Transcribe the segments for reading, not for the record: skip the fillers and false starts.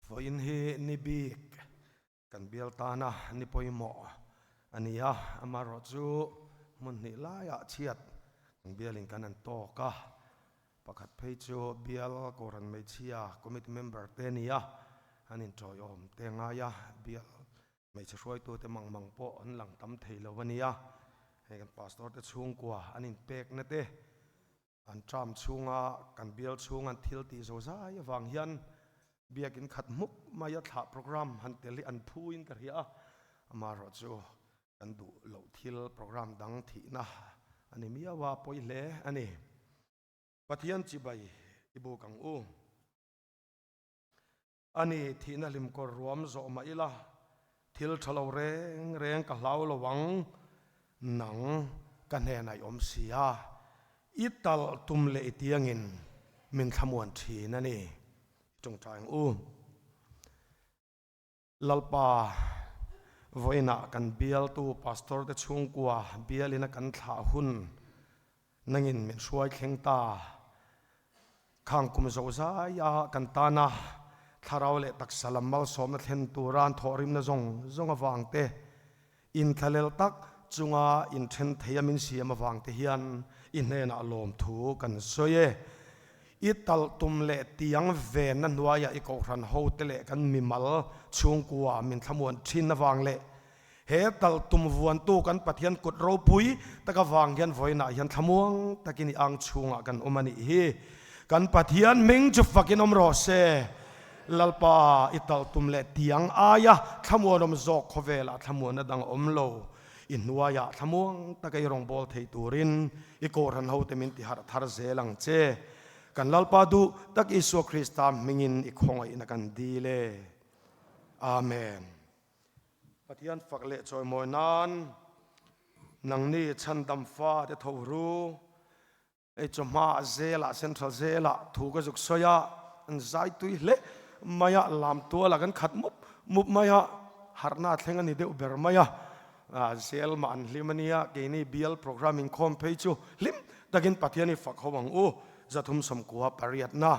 Vawiin hi ni bik kan bial tana ni pawimawh a ni a, amaherawhchu hmun hnih laiah chhiat kan bialin kan han tawk a, pakhat phei chu bial Kohhran Hmeichhia Committee member te a ni a, an inṭawiawm te ngai a, bial hmeichhe hruaitute mang mang pawh an lang tam thei lo a ni a, hei kan pastor te chhungkua an inpekna te, An term chhunga kan bial chhung an thil tih zo zai avang hian biakin khat hmuk maia thlah program han tel hi an phu in ka hria a, amaherawh chu kan duh loh thil program dang thihna a ni miau a, pawi hle a ni. Pathian chibai i buk ang u. A ni, thihna hlimkawr ruam zawh mah ila, thil tha lo reng reng ka hlau lo ang, nang ka hnenah i awm si a, i talh tum leh i tiangin min thlamuan thin a ni. I tawngtai ang u. Lalpa, vawiinah kan bialtu Pastor te chhungkua bialina kan thlah hun nangin min hruai thleng ta. Khang kum zo zaia kan tana thlarau leh taksa lam malsawmna thlen tura an thawhrimna zawng zawng avang te, inthlahlel tak chunga inthen theia min siam avang te hian i hnenah lawmthu kan sawi e. I talh tum leh tiang venna hnuaiah i kohhran hote leh kan mimal chhungkua min thlamuan thin avang leh He tal tum vuantu kan Pathian kut ropui tak avang hian vawiinah hian thlamuang takin i ang chhungah kan awm a nih hi. Kan Pathian hming chu fakin awm rawh se. Lalpa, i tal tum leh tiang aia thlamuanawm zawk khawvelah thlamuanna dang a awm lo. I hnuaiah thlamuang taka i rawngbâwl thei turin i Kohhran hote min tiharh thar zel ang che. Kan Lalpa duh tak Isua Krista hmingin i khawngaihna kan dil e. Amen. Pathian fak leh chawimawi nan nangni chhandam fa te tho ru. Ei chawhma zelah Central zelah thu ka zuk sawi a, an zai tui hle mai a, lam tualah kan khat mup mup mai a, harhna thleng a ni deuh ber mai a, zel mah an hlim a nia, keini bial program inkhawm phei chu hlim takin Pathian i fak ho ang u, 390 pariatna.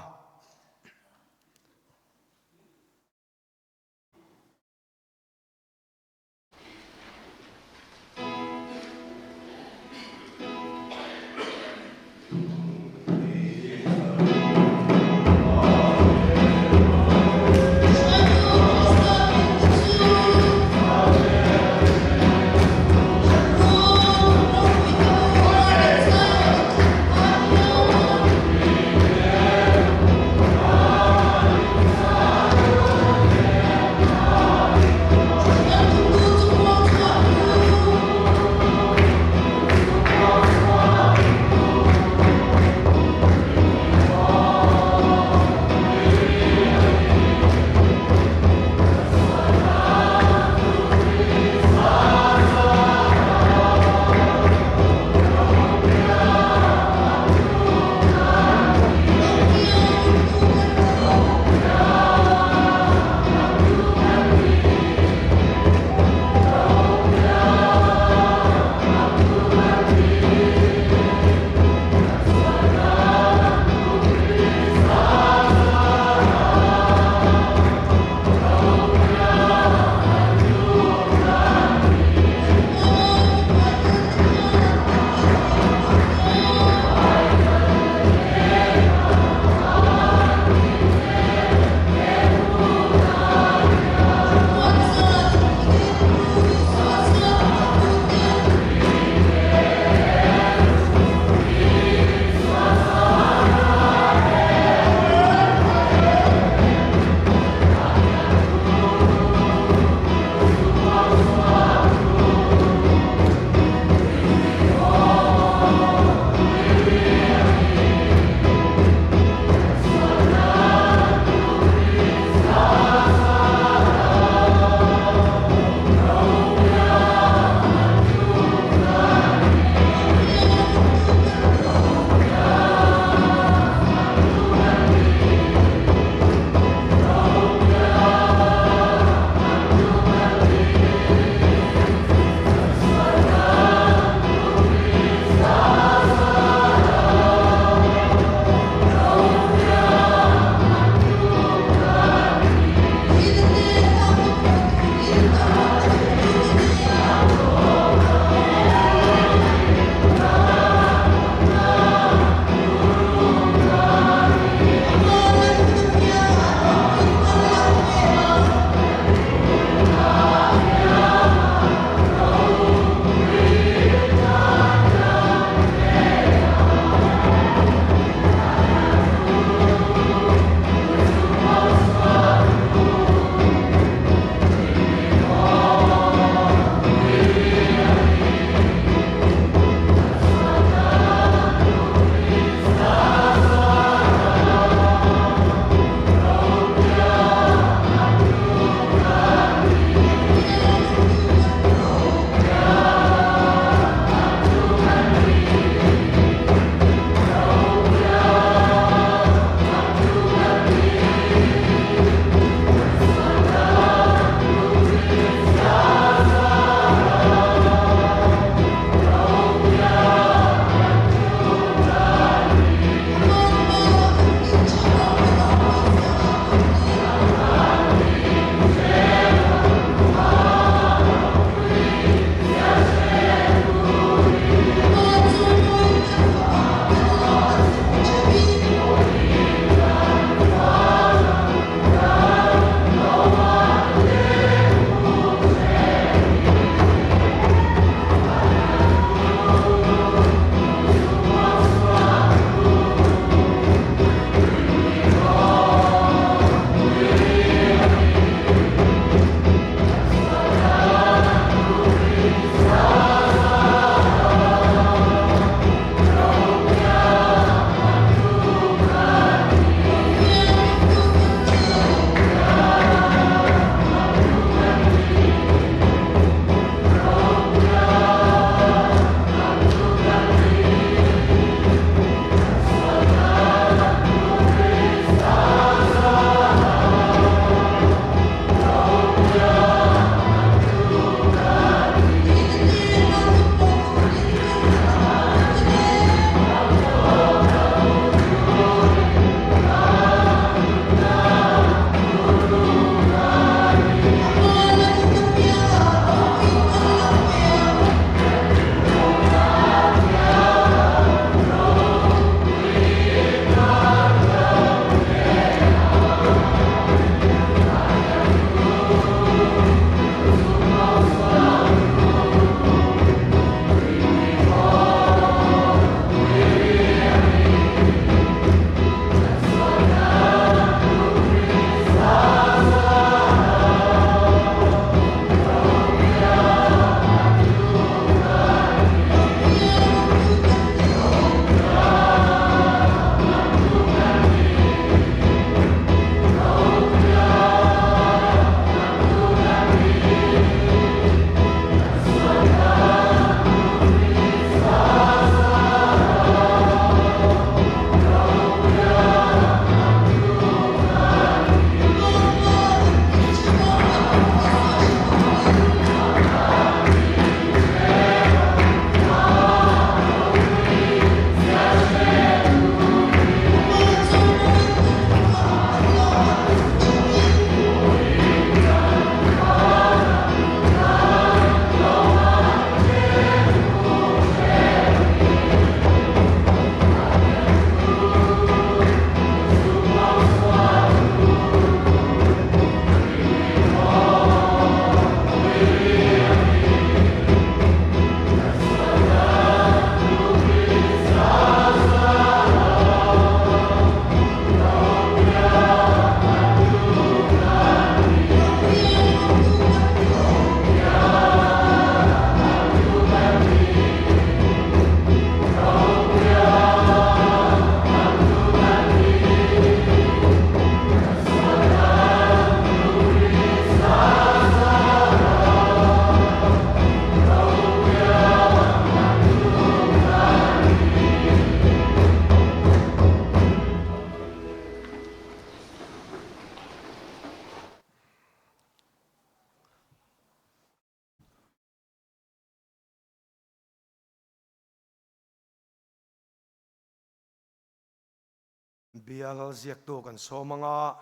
Bial ziaktu kan sawm anga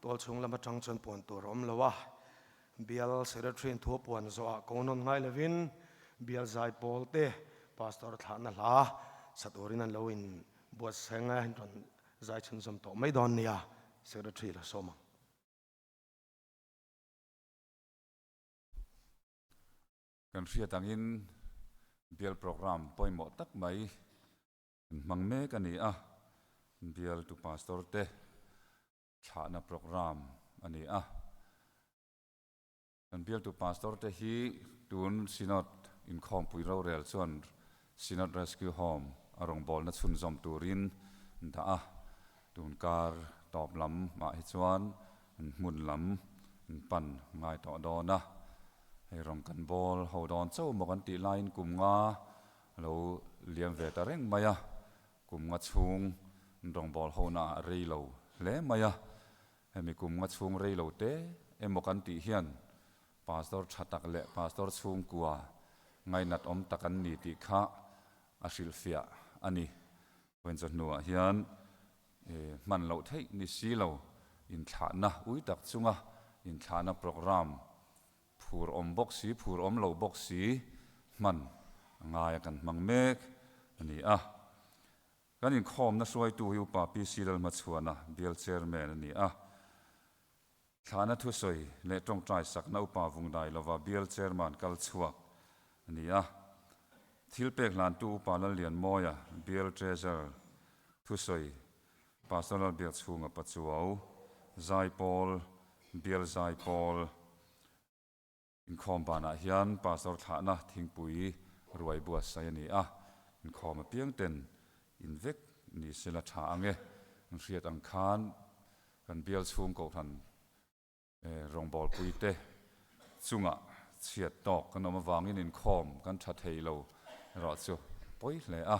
tualchhung lam atang chuan puan tur a awm lo a, Bial Secretary in thu a puan zawhah ko nawn ngai lovin Bial zaipawl te Pastor thlahna hla sa turin an lo in buatseng a, in rawn zai chhunzawm tawh mai dawn nia, Secretary la sawm ang. Kan hriat angin Bial Programme pawimawh tak mai kan hmang mek a ni a, Bialtu Pastor te thlahna programme a ni a. Kan Bialtu Pastor te hi tun Synod inkhawmpui rorel chuan Synod Rescue Home a rawngbawlna chhunzawm turin an dah a, tun kar tawp lam ah hi chuan an hmun lam an pan ngai tawh dawn a. Hei rawng kan bawl ho dawn chauh maw kan tih laiin kum nga a lo liam ve ta reng mai a, kum nga chhung an rawngbâwl hona ah rei lo hle mai a, hemi kum nga chhung rei lo te emaw kan tih hian Pastor tha tak leh Pastor chhungkua ngainat awm tak an ni tih kha a hrilhfiah a ni. Vawiin chawhnuah hian hman loh theih ni si lo inthlahna ui tak chunga inthlahna programme phur awm bawk si, phur awm lo bawk si hman a ngai a kan hmang mek a ni a. Kan inkhawmna hruaitu hi Upa PC Lalhmachhuana, Bial Chairman a ni a. Thlahna thusawi leh tawngtai sakna Upa Vungdai lova Bial Chairman kal chhuak a ni a. Thil pek hlantu Upa Lallianmawia, Bial Treasurer thusawi Pastor Lalbiakchhunga Pachuau, Zaipawl, Bial Zaipawl inkhawm banah hian Pastor thlahna thingpui ruai buatsaih a ni a, inkhawm apiang ten in vek ni sela tha ang e. An hriat ang khan kan bial chhung kohhran Rawngbawlpuite chungah chhiat tawk kan awm avangin inkhawm kan tha thei lo erawh chu pawi hle a,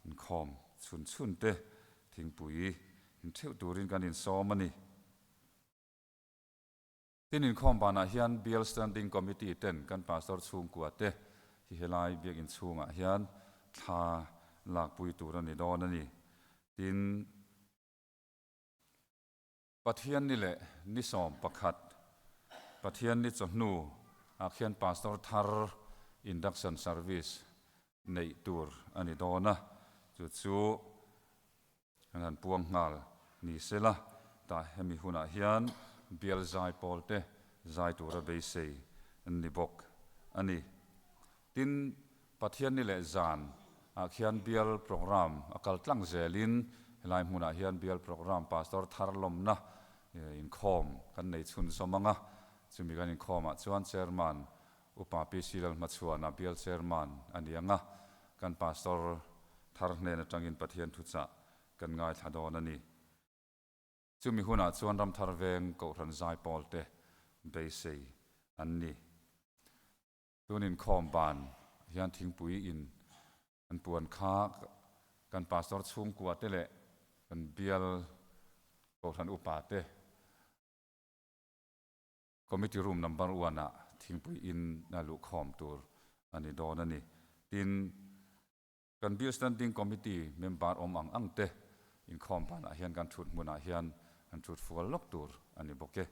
inkhawm chhun chhun te thingpui intheuh turin kan insawm a ni. Tin, inkhawm banah hian Bial Standing Committee ten kan Pastor chhungkua te hi helai biakinn chhungah hian thla lakpui tur a ni dawn a ni. Tin, Pathian ni leh ni 11, Pathian ni chawhnu ah khian Pastor thar induction service neih tur a ni dawn a, chu chu kan han puang nghal ni sela, tah hemi hunah hian bial zai pawl te zai tura beisei an ni bawk a ni. Tin, Pathian ni leh zan ah khian bial programme a kal tlang zelin helai hmunah hian bial programme Pastor thar lawmna inkhawm kan nei chhunzawm ang a, chumi kan inkhawm ah chuan Chairman Upa PC Lalhmachhuana bial Chairman a ni ang a, kan Pastor thar hnen atangin Pathian thuchah kan ngaithla dawn a ni. Chumi hunah chuan Ramthar Veng Kohhran Zaipawl te beisei an ni. Tun inkhawm ban hian thingpui in an puan kha kan pastor chhungkua te leh kan bial kohhran upa te committee room number one ah thingpui in a luhkhawm tur a ni dawn a ni. Tin, kan bial standing committee member awm ang ang te inkhawm banah hian kan thut hmunah hian kan thut fual lawk tur a ni bawk e.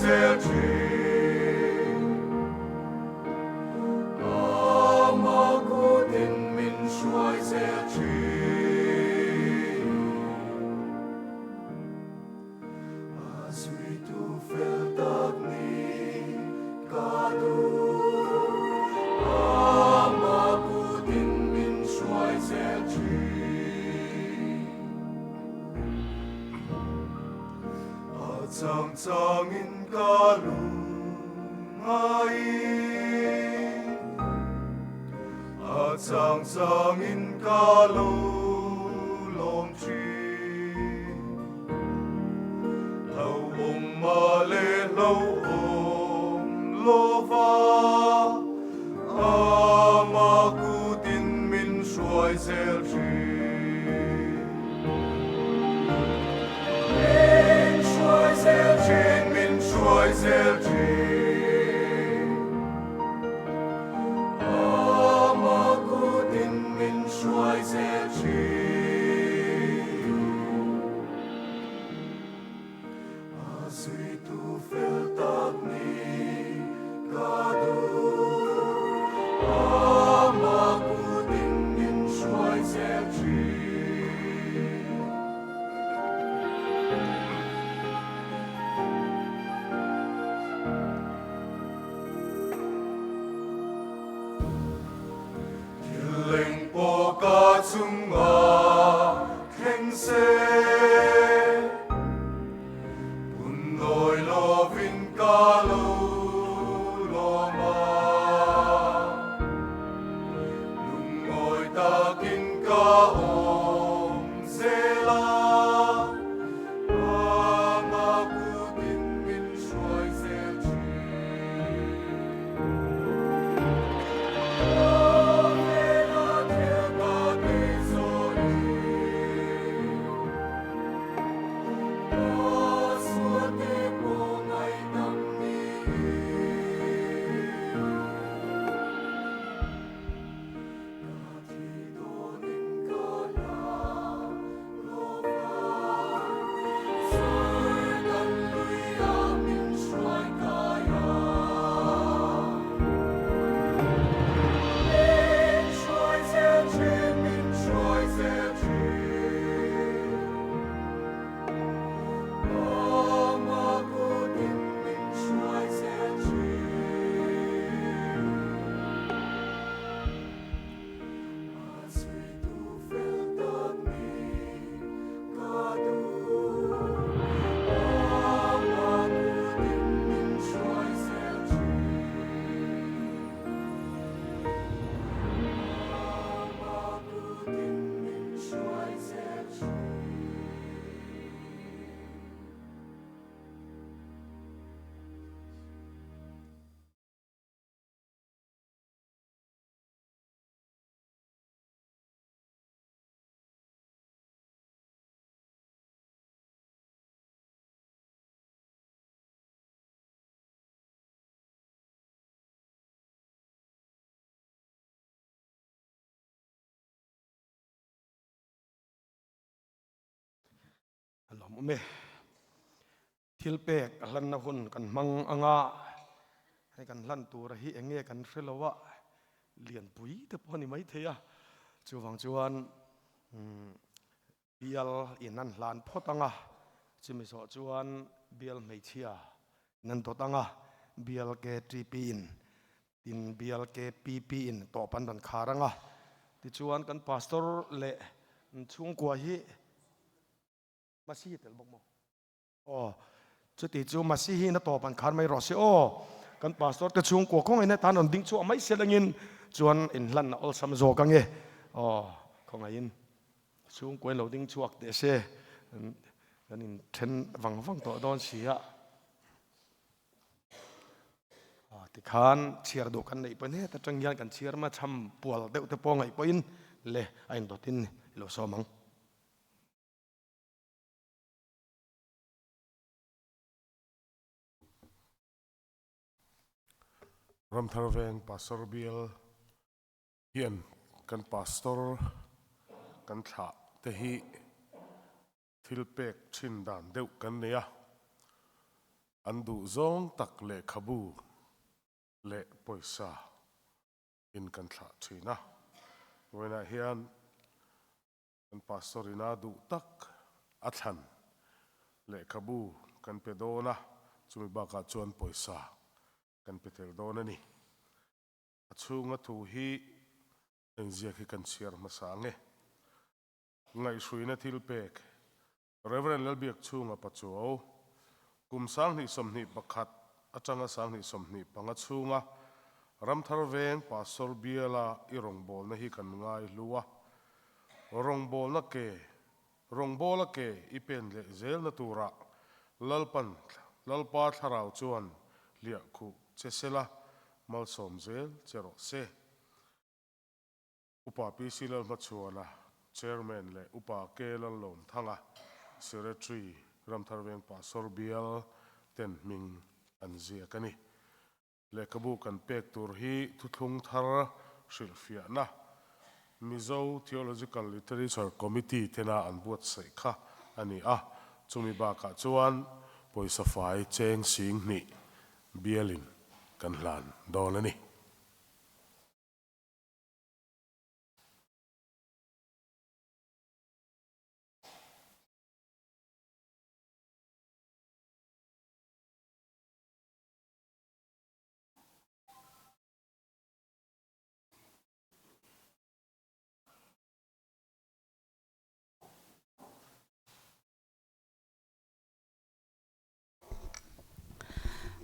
zel thin. Ama kutin min hruai zel thin. A zuitu fel tak ni ka duh. Ama kutin min hruai zel thin. A chang changin ka lungngai. A chang changin ka lo lawm thin. Lo awm ma le lo awm lova, ama kutin min hruai zel thin. Min hruai zel thin, min hruai zel thin. Ama kutin min hruai zel thin. A zuitu fel tak ni ka duh. Ama kutin min hruai zel thin. Thil leng pawh ka chunga thleng se, Phun nawi lovin ka lo lawm a, Lungngawi takin ka awm zel a, Ama kutin min hruai zel thin. Khawvela thil ka tih zawhin, Ka sualte pawh ngaihdam niin. Ka thi dawnin ka hlau lova, Jordan luiah min hruai kai a. Min hruai zel thin, min hruai zel thin. Ama kutin min hruai zel thin. A zuitu fel tak ni ka duh. Ama kutin min hruai zel thin. Ama kutin min hruai zel thin. A lawmawm e. Thil pek a hlanna hun kan hmang anga hei kan hlan tura hi eng nge kan hre lo a, lianpui te pawh a ni maithei a. Chuvang chuan bial in an hlan phawt anga, chumi zawh chuan bial hmeichhia in an dawt anga, bial KTP in tin bial KPP in tawp an rawn khar anga. Tichuan kan pastor leh chhungkua hi Masihi tel bawk maw? Aw, chuti chu Masihi na tawp an khar mai rawh se aw. Kan pastor te chhungkua khawngaih na tan rawn ding chhuah mai se langin chuan inhlan a awlsam zawk ange. Aw, khawngaihin chhungkua in lo ding chhuak teh se. Kan inthen vang vang tawh dawn si a. Tikhan chhiar duh kan neih pawhin heta tang hian kan chhiar ma chham pual deuh te pawh ngaih pawhin le a indawtin i lo sawm ang. Ramthar Veng Pastor Bial hian kan Pastor kan thlah te hi thil pek thin dan deuh kan nei a. An duh zawng tak lehkhabu leh pawisa in kan thlah thin a. Vawiinah hian kan Pastor ina duh tak a thlan lehkhabu kan pe dawn a, chumi bakah chuan pawisa kan pe tel dawn a ni. A chhunga thu hi engziak hi kan chhiar hmasa ang e. Ngaihhruina thil pek Rev. Lalbiakchhunga Pachuau, kum 2021 atanga 2025 chhunga Ramthar Veng Pastor Biala i rawngbawlna hi kan ngai hlu a. Rawngbawlna ke, rawngbawla ke i pen leh zelna turah Lalpan, Lalpa Thlarau chuan hliah khuh che sela malsawm zel che rawh se. Upa PC Lalhmachhuana, Chairman leh Upa K Lallawmthanga, Secretary, Ramthar Veng Pastor Bial ten hming an ziak a ni. Lehkhabu kan pek tur hi thuthlung thar hrilhfiahna Mizo Theological Literature Committee tena an buatsaih kha a ni a, chumi bakah chuan pawisa fai cheng sing hnih bialin kan hlan dawn a ni.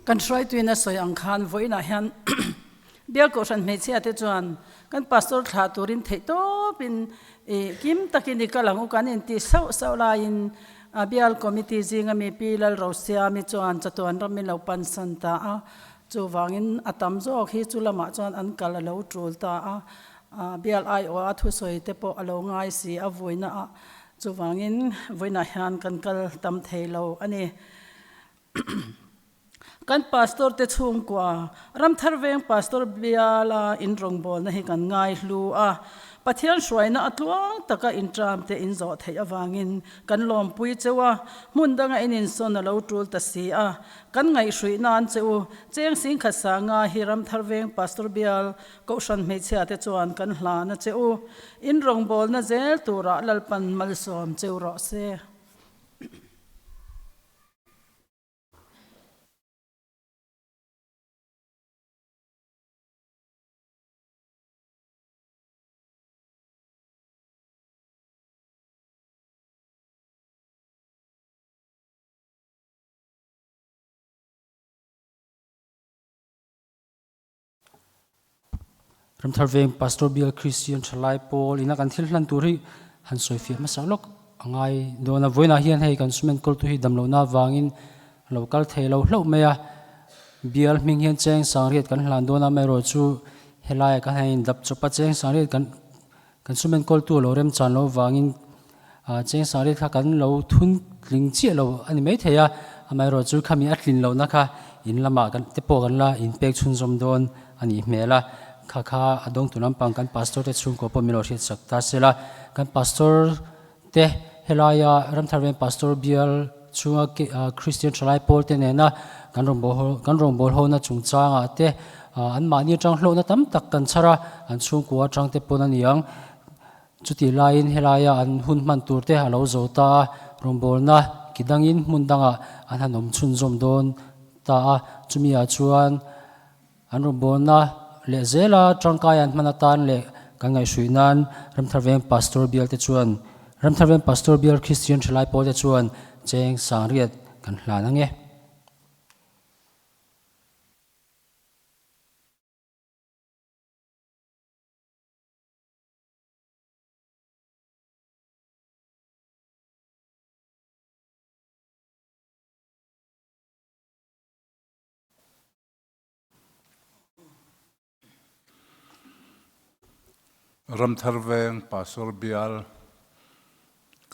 Kan hruaituin a sawi ang khan vawiinah hian Bial Kohhran hmeichhia te chuan kan pastor thlah turin theih tawpin ih kim takin i kal ang u kan intih sauh sauh laiin a Bial Committee zinga mi Pi Lalrosiami chuan chatuan ram min lo pansan ta a, chuvangin a tam zawk hi chu lamah chuan an kal a lo tul ta a, Bial aiawh a thusawi te pawh a lo ngai si a vuina ah Chuvangin vawiinah hian kan kal tam thei lo a ni. Kan pastor te chhungkua, Ramthar Veng Pastor Biala inrawngbawlna hi kan ngai hlu a. Pathian hruaina a tluang taka intram te inzawh theih avangin kan lawmpui cheu a, hmun danga in insawn a lo tul ta si a. Kan ngaihhruih nan che u, Cheng Singkhat Sanga hi Ramthar Veng Pastor Bial Kohhran hmeichhia te chuan kan hlan a che u. In rawngbawlna zel turah Lalpan malsawm cheu rawh se. Ramthar Veng Pastor Bial Christian Thalai Pawl ina kan thil hlan tur hi han sawi fiah hmasa lawk a ngai dawn a. Vawiinah hian hei kan cement kawltu hi damlohna avangin a lo kal thei lo hlauh mai a. Bial hming hian cheng sangriat kan hlan dawn a, amaherawhchu helaiah kan han indap chawp a, cheng sangriat kan kan cement kawltu a lo remchan loh avangin cheng sangriat kha kan lo thun tling chiah lo a ni maithei a, amaherawhchu khami a tlin lohna kha in lamah kan te pawh kan la inpek chhunzawm dawn a nih hmel a, kha kha a dawngtu lampang kan pastor te chhungkaw pawh min lo hriatsak ta sela, kan pastor te helaia Ramthar Veng Pastor bial chhunga Kristian thalai pawl te nena kan rawngbawlho kan rawngbawlho na chungchangah te anmahni atang hlawhna tam tak kan chhar a, an chhungkua atang te pawn a ni ang. Chutih laiin helaia an hun hman tur te a lo zo ta a, rawngbawlna ki dangin hmun dangah an han awm chhunzawm dawn ta a, chumi ah chuan An rawngbawlna leh zela tangkai an hman atan leh kan ngaihhruih nan Ramthar Veng Pastor Bial te chuan Ramthar Veng Pastor Bial Kristian Thalai Pawl te chuan cheng sangriat kan hlan ang e. Ramthar Veng Pastor Bial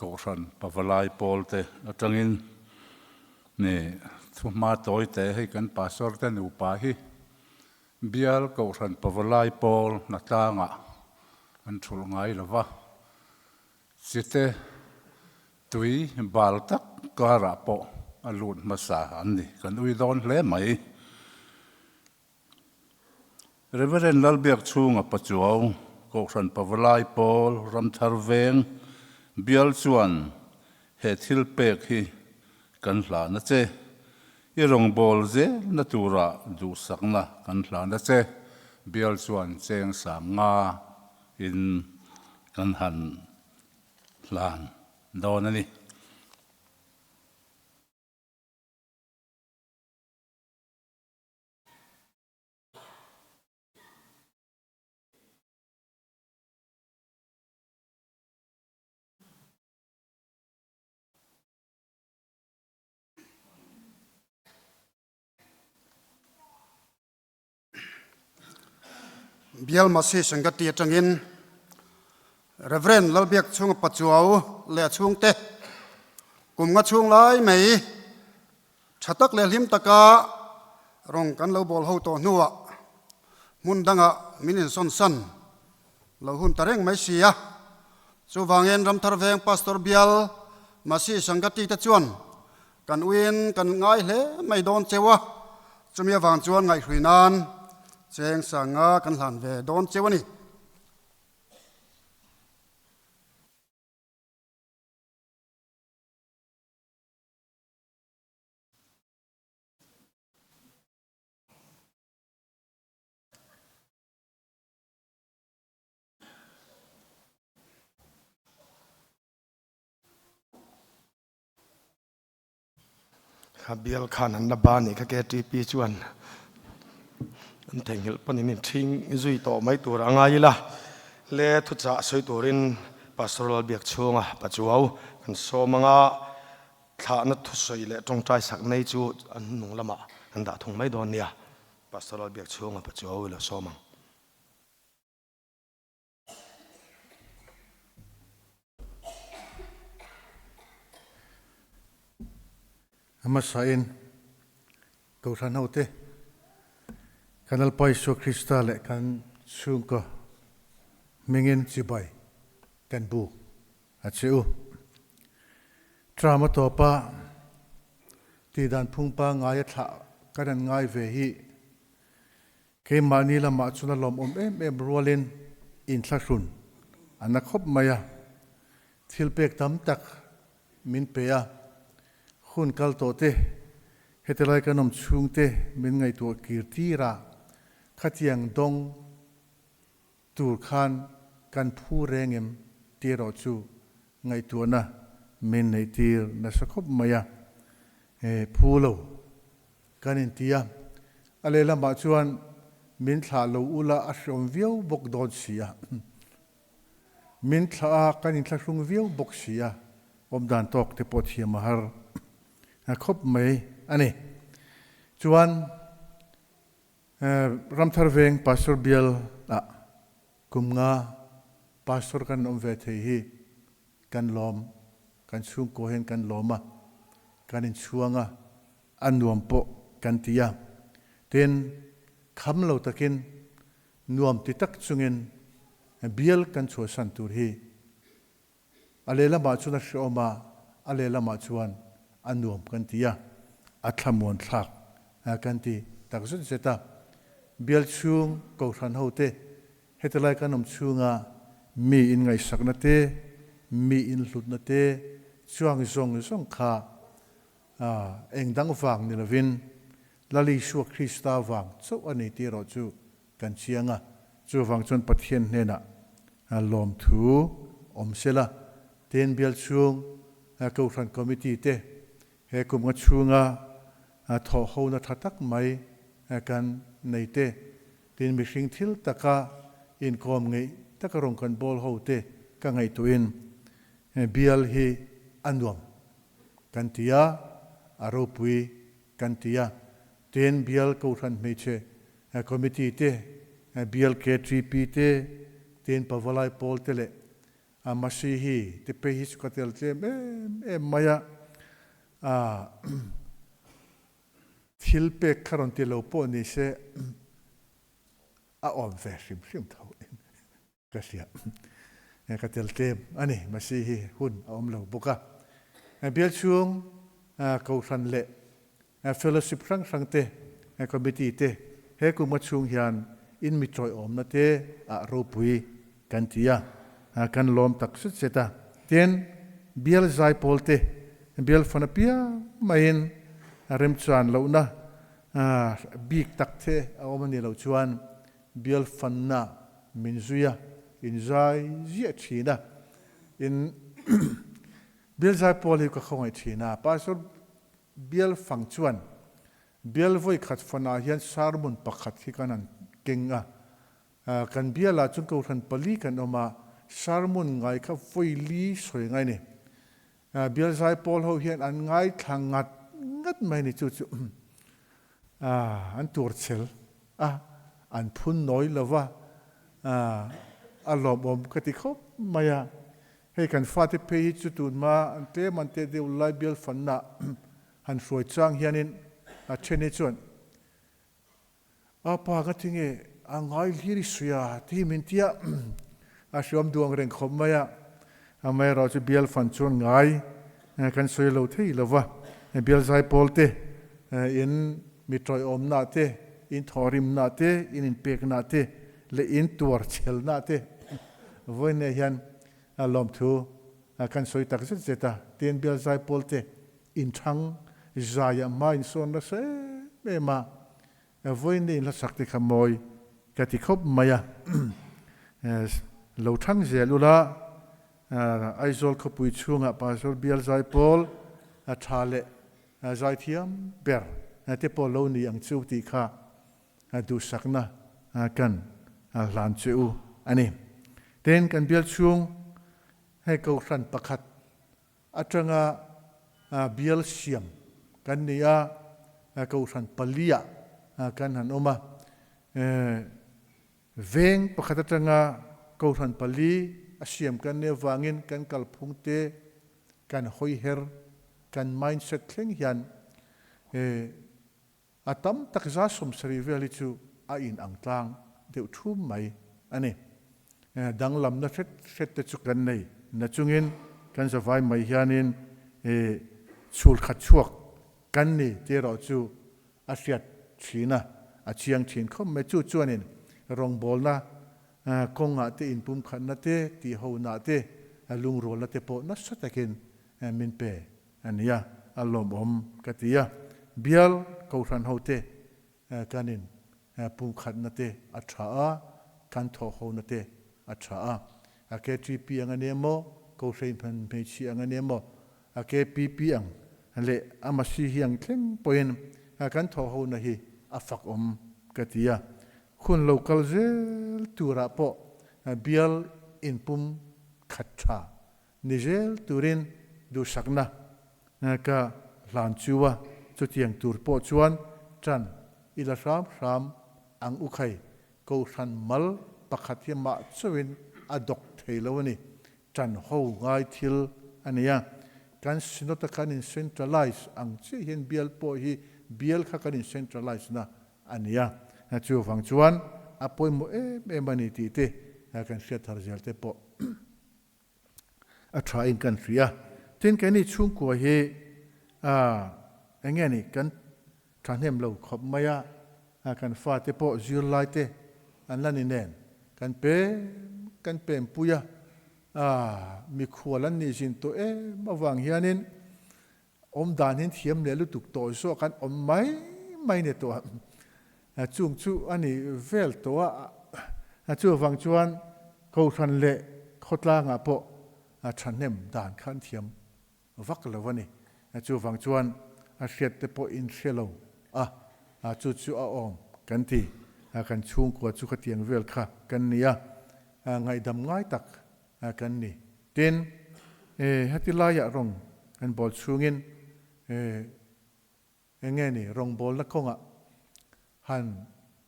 Kohhran Pavalai Pawl te atangin ni thuhma tawi te hei kan Pastor te nupa hi Bial Kohhran Pavalai Pawl hnatlangah an thulh ngai lova, chite tui bal tak karah pawh a lut hmasa an ni. Kan ui dawn hle mai. Reverend Lalbiakchhunga Pachuau, Kohhran Pavalai Pawl, Ramthar Veng, bial chuan he thil pek hi kan hlan a che. I rawngbâwl zelna tura duhsakna kan hlan a che. Bial chuan cheng sang nga in kan han hlan dawn a ni. Bial Masi Sangati atangin Reverend Lalbiakchhunga Pachuau leh a chhungte kum nga chhung lai mai tha tak leh hlim taka rawng kan lo bawl ho tawh hnuah hmun dangah min insawn san lo hun ta reng mai si a. Chuvangin Ramthar Veng Pastor Bial Masi Sangati te chuan kan uiin kan ngai hle mai dawn cheu a, chumi avang chuan ngaihhrui nan cheng sanga kan hlan ve dawn cheu a ni. Kha bial khan an la ba nih kha KTP chuan an theihnghilh pawn in inthing zui tawh mai tur a ngai ila. Le thuchah sawi turin Pastor Lalbiakchhunga Pachuau kan sawm anga thlahna thusawi leh tawngtai sak nei chu an hnung lamah an dah thung mai dawn nia. Pastor Lalbiakchhunga Pachuau i lo sawm ang. A hmasain Kohhran hote kan Lalpa Isua Krista leh kan chhungkaw hmingin chibai kan buk a che u. Term a tawpa tihdan phung pangngai a thlah kan han ngai ve hi Keimahni lamah chuan a lawmawm em em rualin inthlahrun a na khawp mai a, thil pek tam tak min pe a, hun kal tawh te, heti lai kan awm chhung te min ngaihtuah kir tir a, khatiang dawng tur khan kan phu reng em tih erawh chu ngaihtuahna min neih tir nasa khawp mai a, phu lo Kan inti a, a lehlamah chuan min thlah lo ula a hreawm viau bawk dawn si a. Min thlah a, kan inthlahrung viau bawk si a, awmdan tawk te pawh thiam a har khawp mai a ni. Chuan Ramthar Veng Pastor Bial ah kum nga Pastor kan awm ve thei hi kan lawm, kan chhungkaw hian kan lawm a, kan inchhuang a, a nuam pawh kan ti a. Tin, kham lo takin nuam ti tak chungin bial kan chhuahsan tur hi a lehlamah chuan a hrehawm a, a lehlamah chuan a nuam kan ti a, a thlamuan thlak kan ti tak zet zet a. Bial chhung Kohhran hote Heti lai kan awm chhunga mi in ngaihsakna te, mi in hlutna te chuang zawng zawng kha eng dang vang ni lovin Lal Isua Krista vang chauh a ni tih erawh chu kan chiang a. Chuvang chuan Pathian hnenah lawmthu awm sela, tin bial chhung Kohhran Committee te He kum nga chhunga thawhhona tha tak mai kan nei te, tin mihring thil taka inkawm ngeih taka rawn kan bawl ho te ka ngaihtuahin bial hi a nuam kan ti a, a ropui kan ti a. Tin bial Kohhran Hmeichhe Committee te, bial KTP te, tin Pavalai Pawl te leh A Masihi te phei hi chu ka tel tlem em em mai a, a thil pek kha rawn ti lo pawh ni se a awm ve hrim hrim tho in ka hria. Ka tel tlem a ni, Masihi hun a awm lo bawk a. Bial chhung. Kohhran leh Fellowship hrang hrang te, Committee te he kuma chhung hian in mi chawiawmna te ah ropui kan ti a, kan lawm tak zet zet a. Tin, Bial Zaipawl te bial fan apiang maiin remchan lohna bik tak the a awm a ni lo chuan bial fanna min zui a, in zai ziah thin a, in Bial Zaipawl hi ka khawngaih thin a, Pastor Bial fang chuan bial vawi khat fanah hian sermon pakhat hi kan han keng a, kan bialah chuan kohhran pali kan awm a, sermon ngai kha vawi li sawi ngai a ni. Bial Zaipawl ho hian an ngaithla ngat ngat mai a ni, chu chu an tuarchhel a, an phun nawi lo va, a lawmawm ka ti khawp mai a. Hei kan fate phei hi chu tunhma an tlem an teh deuh lai bial fanna han hruai chang hianin a then hi chuan a pa ka ti nge a ngai hlir i sawi a ti hi min tia a hriawm duh ang reng khawp mai a, amaherawh chu bial fan chuan ngai kan sawi lo thei lo va, bial zaipawl te in mi tawiawmna te, in thawhrimna te, in inpekna te leh in tuarchhelna te vawiinah hian A lawmthu kan sawi tak zet zet a, tin bial zaipawl te inthang zaiah hma insawn nasa em em a, vawiin in hlasak te kha mawi ka ti khawp mai a, lo thang zel ula Aizawl khawpui chhungah Pastor bial zaipawl a tha leh zaithiam ber te pawh lo ni ang chu tih kha duhsakna kan hlan che u a ni. Tin, kan bial chhung hei kohhran pakhat atanga bial siam kan ni a, kohhran paliah kan han awm a. Veng pakhat atanga kohhran pali a siam kan nih avangin kan kalphung te, kan hawiher, kan mindset thleng hian A tam tak 70% vel hi chu a in ang tlang deuh thum mai a ni. Danglamna hret hret te chu kan nei na chungin kan zavai mai hianin chhul khat chhuak kan ni tih erawh chu a hriat thin a, a chiang thin khawp mai. Chu chuanin rawngbawlna kawngah te inpumkhatna te tihhona te lungrualna te pawh nasa takin min pe A nia, a lawmawm ka ti a. Bial Kohhran hote kan in pumkhatna te a tha a, kan thawhhona te a tha a. A KTP ang a ni emaw, Kohhran hmeichhia ang a ni emaw, a KPP ang leh a Masihi ang thleng pawhin kan thawhhona hi a fakawm ka ti a. Hun lo kal zel turah pawh bial inpum khat tha Ni zel turin duhsakna ka hlan chu a, chutiang tur pawh chuan ṭan i la hram hram ang u khai. Kohhran mal pakhat hi mah chauhin a dawk thei lo a ni. Ṭan ho ngai thil a ni a. Kan Synod a kan in centralize ang chiah hian bial pawh hi bial kha kan in centralize na a ni a. Chuvang chuan a pawimawh em em a ni tih te kan hriat thar zel te pawh. A tha in kan hria. Tin keini chhungkua hi eng nge ni kan thahnem lo khawp mai a, kan fate pawh zirlai te an la ni nen kan pem kan pem pui a, mikhual an nih zin tawh em avang hianin awm dan hin thiam leh lutuk tawh zawk an awm mai mai ni tawh a, chung chu a ni vel tawh a, chuvang chuan Kohhran leh khawtlangah pawh thahnem dan kha an thiam vak lo a ni. Chuvang chuan a hriat te pawh in hre lo a, chu chu a awm kan ti. Kan chhungkua chu khatiang vel kha kan ni a, ngaihdam ngai tak kan ni. Tin, heti laiah rawng kan bawl chhungin Eng nge ni rawngbawlna kawngah han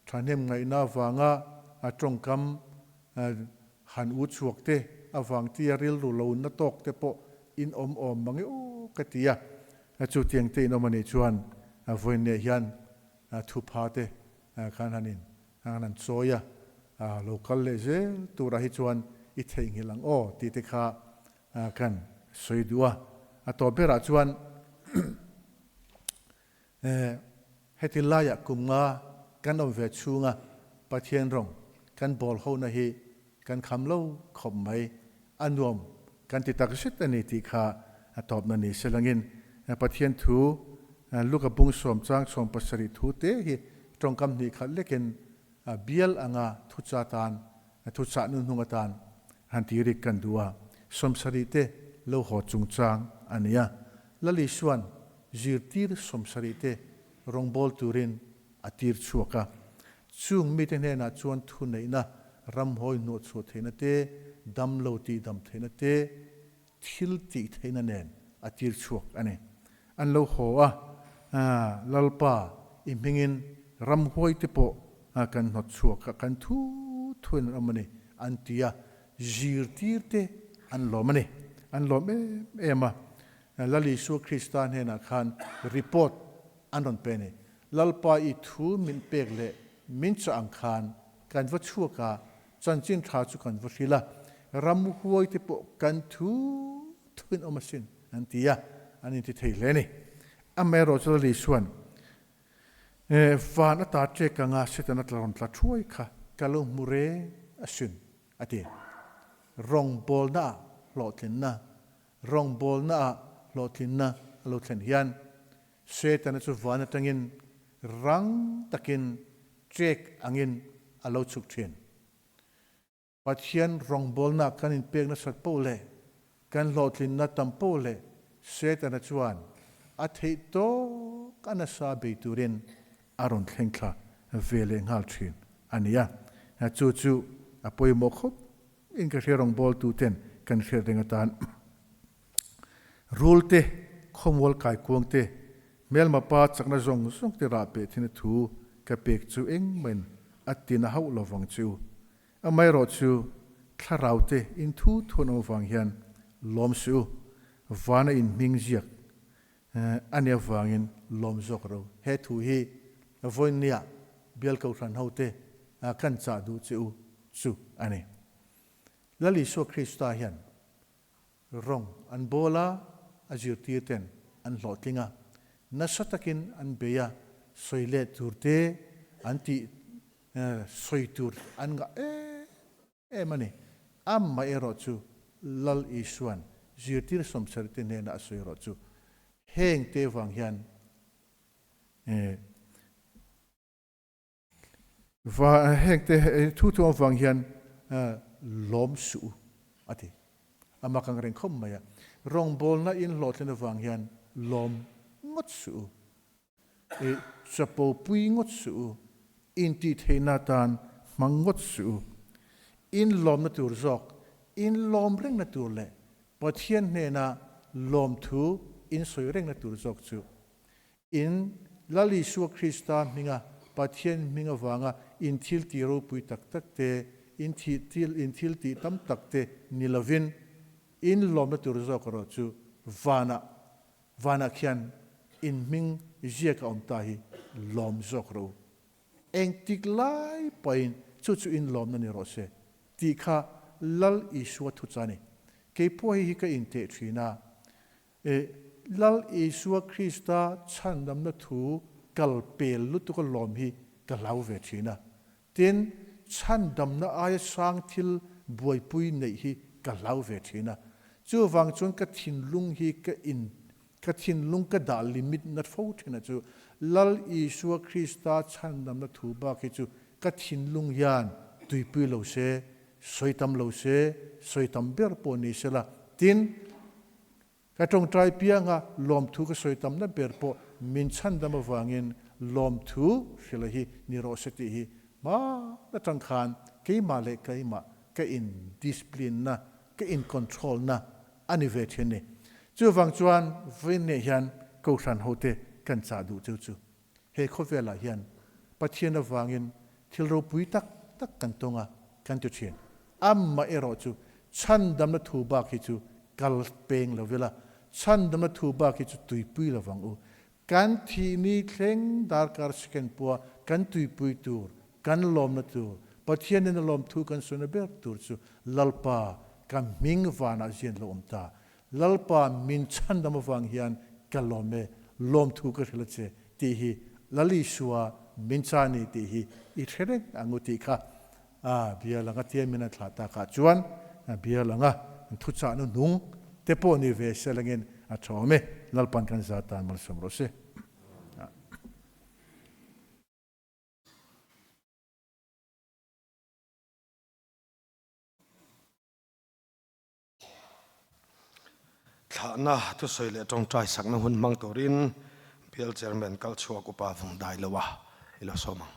thahnem ngaihna avanga a tawngkam han u chhuak te avang tia rilru lo na tawk te pawh in awm awm mang e aw ka ti a, chutiang te in awm anih chuan vawiinleh hian thupha te khan han in han chawi a, lo kal leh zel turah hi chuan i theihnghilh ang aw tih te kha kan sawi duh a, a tawp berah chuan. Heti laiah kum nga kan awm ve chhunga Pathian rawng kan bawl hona hi kan kham lo khawp mai. A nuam kan ti tak zet a ni tih kha a tawpna ni se langin Pathian thu Luka bung sawm chang 70 thu te hi tawngkam hnih khat lekin bial anga thucha tan thuchah nu hnung atan han ti rik kan duh a. 70 te lo haw chungchang a ni a. Lali Suan zirtir 70 te rawngbawl turin a tir chhuak a. Chung mite hnenah chuan thu neihna, ramhawi hnuah chhuah theihna te, dam lo tih dam theihna te, thil tih theihna nen a tir chhuak a ni. An lo haw a, Lalpa, i hmingin ramhuai te pawh kan hnawt chhuak a, kan thu thuin an awm a ni, an ti a. Zirtir te an lawm a ni. An lawm em em a. Lal Isua Krista hnenah khan report an rawn pe a ni. Lalpa i thu min pek leh min chah ang khan kan va chhuak a, chanchin tha chu kan va hrilh a, ramhuai te pawh kan thu thuin awm asin an ti a, an inti thei hle a ni. Amaherawhchu Lal Isua'n van ata ṭek anga Setana tla rawn tla thuai kha ka lo hmu reng asin a ti. Rawngbawlna ah hlawhtlinna, rawngbawlna ah hlawhtlinna a lo thlen hian Setana chu van atangin rang takin ṭek angin a lo chhuk ṭhin. Pathian rawngbawlna kan inpek nasat poh leh kan hlawhtlinna tam poh leh Setana chuan a theih tawk a nasa bei turin a rawn thleng thla ve leh nghal ṭhin a ni a. Chu chu a pawimawh khawp in ka hria rawngbawltuten kan hriat reng atan. Rul te, khawmual kaikuang te, hmelma pa chakna zawng zawng te rah peh thin a thu ka pek chu engmahin a tina hauh lo vang che u. Amaherawhchu thlarau te in thu thuan awm vang hian lawm suh u, vana in hming ziak a nia vangin lawm zawk ro. He thu hi vawinia bial kohhran ho te kan chah duh che u chu a ni. Lal Isua Krista hian Rawng an bawl a, a zirtir ten an hlawhtling a, nasa takin an bei a, sawi leh tur te an tih sawi tur an ngah em em a ni. Amah erawh chu Lal Isua'n zirtir 70 te hnena a sawi erawh chu heng te vang hian Va heng te thu thu avang hian lawm suh u a ti. A mak ang reng khawp mai a. Rawngbawlna in hlawhtlin avang hian lawm ngawt suh u. I chapo pui ngawt suh u. Intihtheihna atan hmang ngawt suh u. In lawmna tur zawk, in lawm rengna tur leh Pathian hnena lawmthu in sawi rengna tur zawk chu In Lal Isua Krista hminga Pathian hming avanga in thil tih ropui tak tak te, in thih til in thil tih tam tak te ni lovin, in lawmna tur zawk erawh chu vanah vanah khian in hming ziak a awm ta hi lawm zawk rawh u. Engtik lai pawhin chu chu in lawmna ni rawh se tih kha Lal Isua thucha a ni. Kei pawh hei hi ka inteh thin a. E Lal Isua Krista chhandamna thu kal pel lutuk a lawm hi ka hlau ve thin a. Tin, chhandamna aia sang thil buaipui neih hi ka hlau ve thin a. Chuvang chuan ka thinlung hi ka in ka thinlung ka dah limit na fo thin a chu Lal Isua Krista chhandamna thu bak hi chu ka thinlung hian tuipui lo se, sawi tam lo se, sawi tam ber pawh ni sela. Tin, Ka tawngtai pianga lawmthu ka sawi tamna ber pawh min chhandam avangin lawmthu hrilh hi ni rawh se tih hi hma atang khan keimah leh keimah ka in discipline na, ka in control na a ni ve thin ni. Chuvang chuan vawiin nei hian Kohhran hote kan chah duh cheu chu he khawvelah hian Pathian avangin thil ropui tak tak kan tawng a, kan ti thin. Amah erawh chu chhandamna thu bak hi chu kal peng lo ila, chhandamna thu bak hi chu tuipui lo vang u. Kan thihni thleng darkar second pawha kan tuipui tur, kan lawmna tur, Pathianin a lawm thu kan sawi na ber tur chu Lalpa ka hming vanah zian lo awm ta. Lalpa min chhandam avang hian ka lawm e, lawmthu ka hrilh a che. tih hi Lal Isua min cha a ni tih hi i hre reng ang u tih kha a bial anga tiamin an thlah takah chuan bial anga thuchahna hnung te pawh ni ve se langin a tha awm e. Lalpan kan za tan malsawm rawh se. Thlahna thusawi leh tawngtai sakna hun hmang turin Bial Chairman kalchhuak Upa Vungdai Loa i lo sawm ang.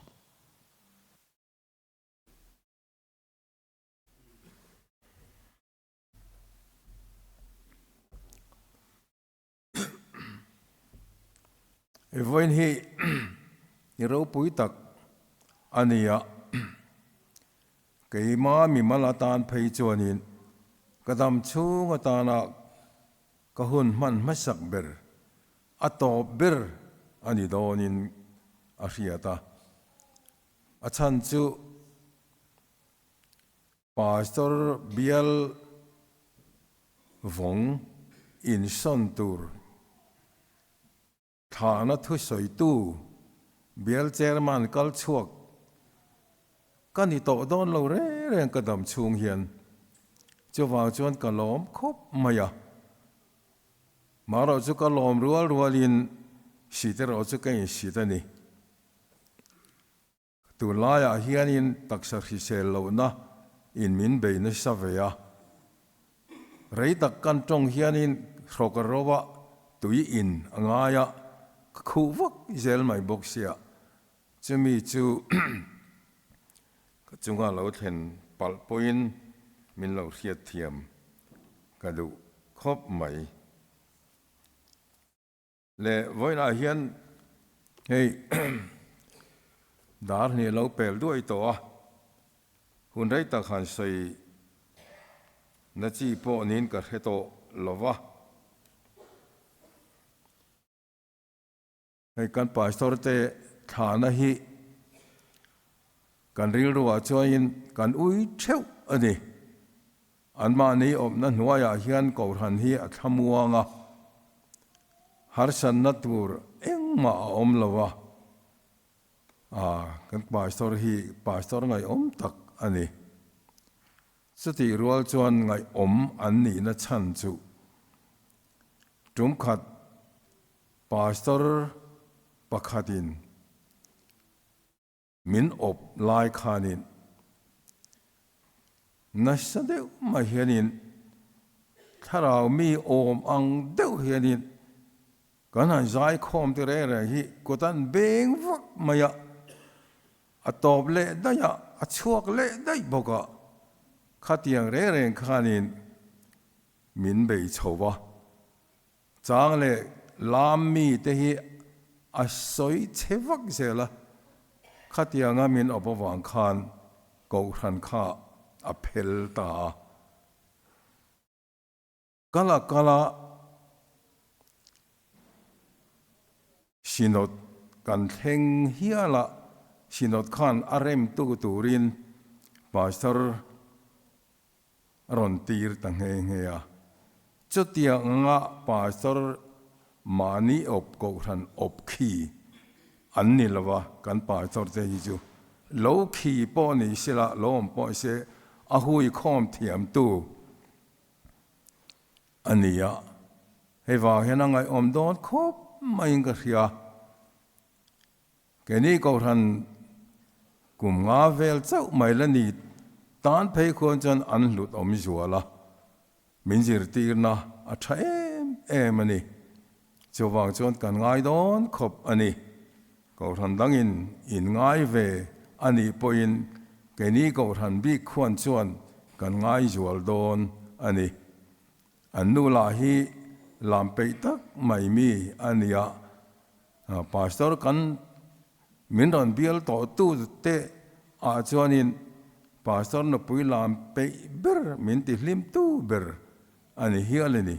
Vawiin hi i ropui tak a ni a, keima mimal atan phei chuanin ka dam chhung atana ka hun hman hmasak ber, a tawp ber a ni dawnin a hriat a. A chhan chu Pastor bial Vawng insawn tur thlahna thusawitu bial chairman kal chhuak ka ni tawh dawn lo reng reng ka dam chhung hian chuvang chuan ka lawm khawp mai a. Marawh chu ka lawm rual rualin sit erawh chu ka insit a ni. Tunlaiah hianin taksa hrisel lohna in min bei nasa ve a, rei tak kan tawng hianin hrawk a ro a, tui in a ngai a, ka khuh vak zel mai bawk sia, chumi chu ka chunga lo thlen palh pawhin min lo hriatthiam ka duh khawp mai. Le vawiinah hian hei dar hnih lo pel duai tawh a, hun rei tak han sawi na chi pawh niin ka hre tawh lo va. Hei kan pastor te thlahna hi kan rilruah chuanin kan ui theuh a ni. Anmahni awmna hnuaiah hian Kohhran hi a thlamuang a, harsatna tur engmah a awm lo a, kan pastor hi pastor ngaihawm tak a ni. Chutih rual chuan ngaihawm an nihna chhan chu tumkhat pastor pakhatin Min awp lai khanin nasa deuh mai hianin thlarau mi awm ang deuh hianin kan han zai khawm te reng reng hi kut an beng vak mai a, a tawp leh daih a, a chhuak leh daih bawk a, khatiang reng reng khanin min bei chho va. Chang leh lam mi te hi a sawi chhe vak zel a, khatianga min awp avang khan Kohhran kha a phel ta a. Kala kala Synod kan thleng hial a, Synod khan a remtu turin Pastor A rawn tir ta nghe nghe a. Chutiang anga Pastor mahni awp kohhran awp khi an ni lo a, kan Pastor te hi chu lo khi pawh ni sela, lo awm pawh se a hui khawm thiamtu a ni a. Hei vang hian a ngaihawm dawn khawp maiin ka hria. Keini Kohhran kum nga vel chauh mai la ni tan phei khuan chuan an hlut awm zual a, min zirtirna a tha em em a ni. Chuvang chuan kan ngai dawn khawp a ni. Kohhran dangin in ngai ve a nih pawhin keini Kohhran bik khuan chuan kan ngai zual dawn a ni. An nu lah hi lam peih tak mai mi a nia. Pastor kan min rawn bial tawh tu te ah chuanin Pastor nupui lam peih ber min ti hlim tu ber a ni hial a ni.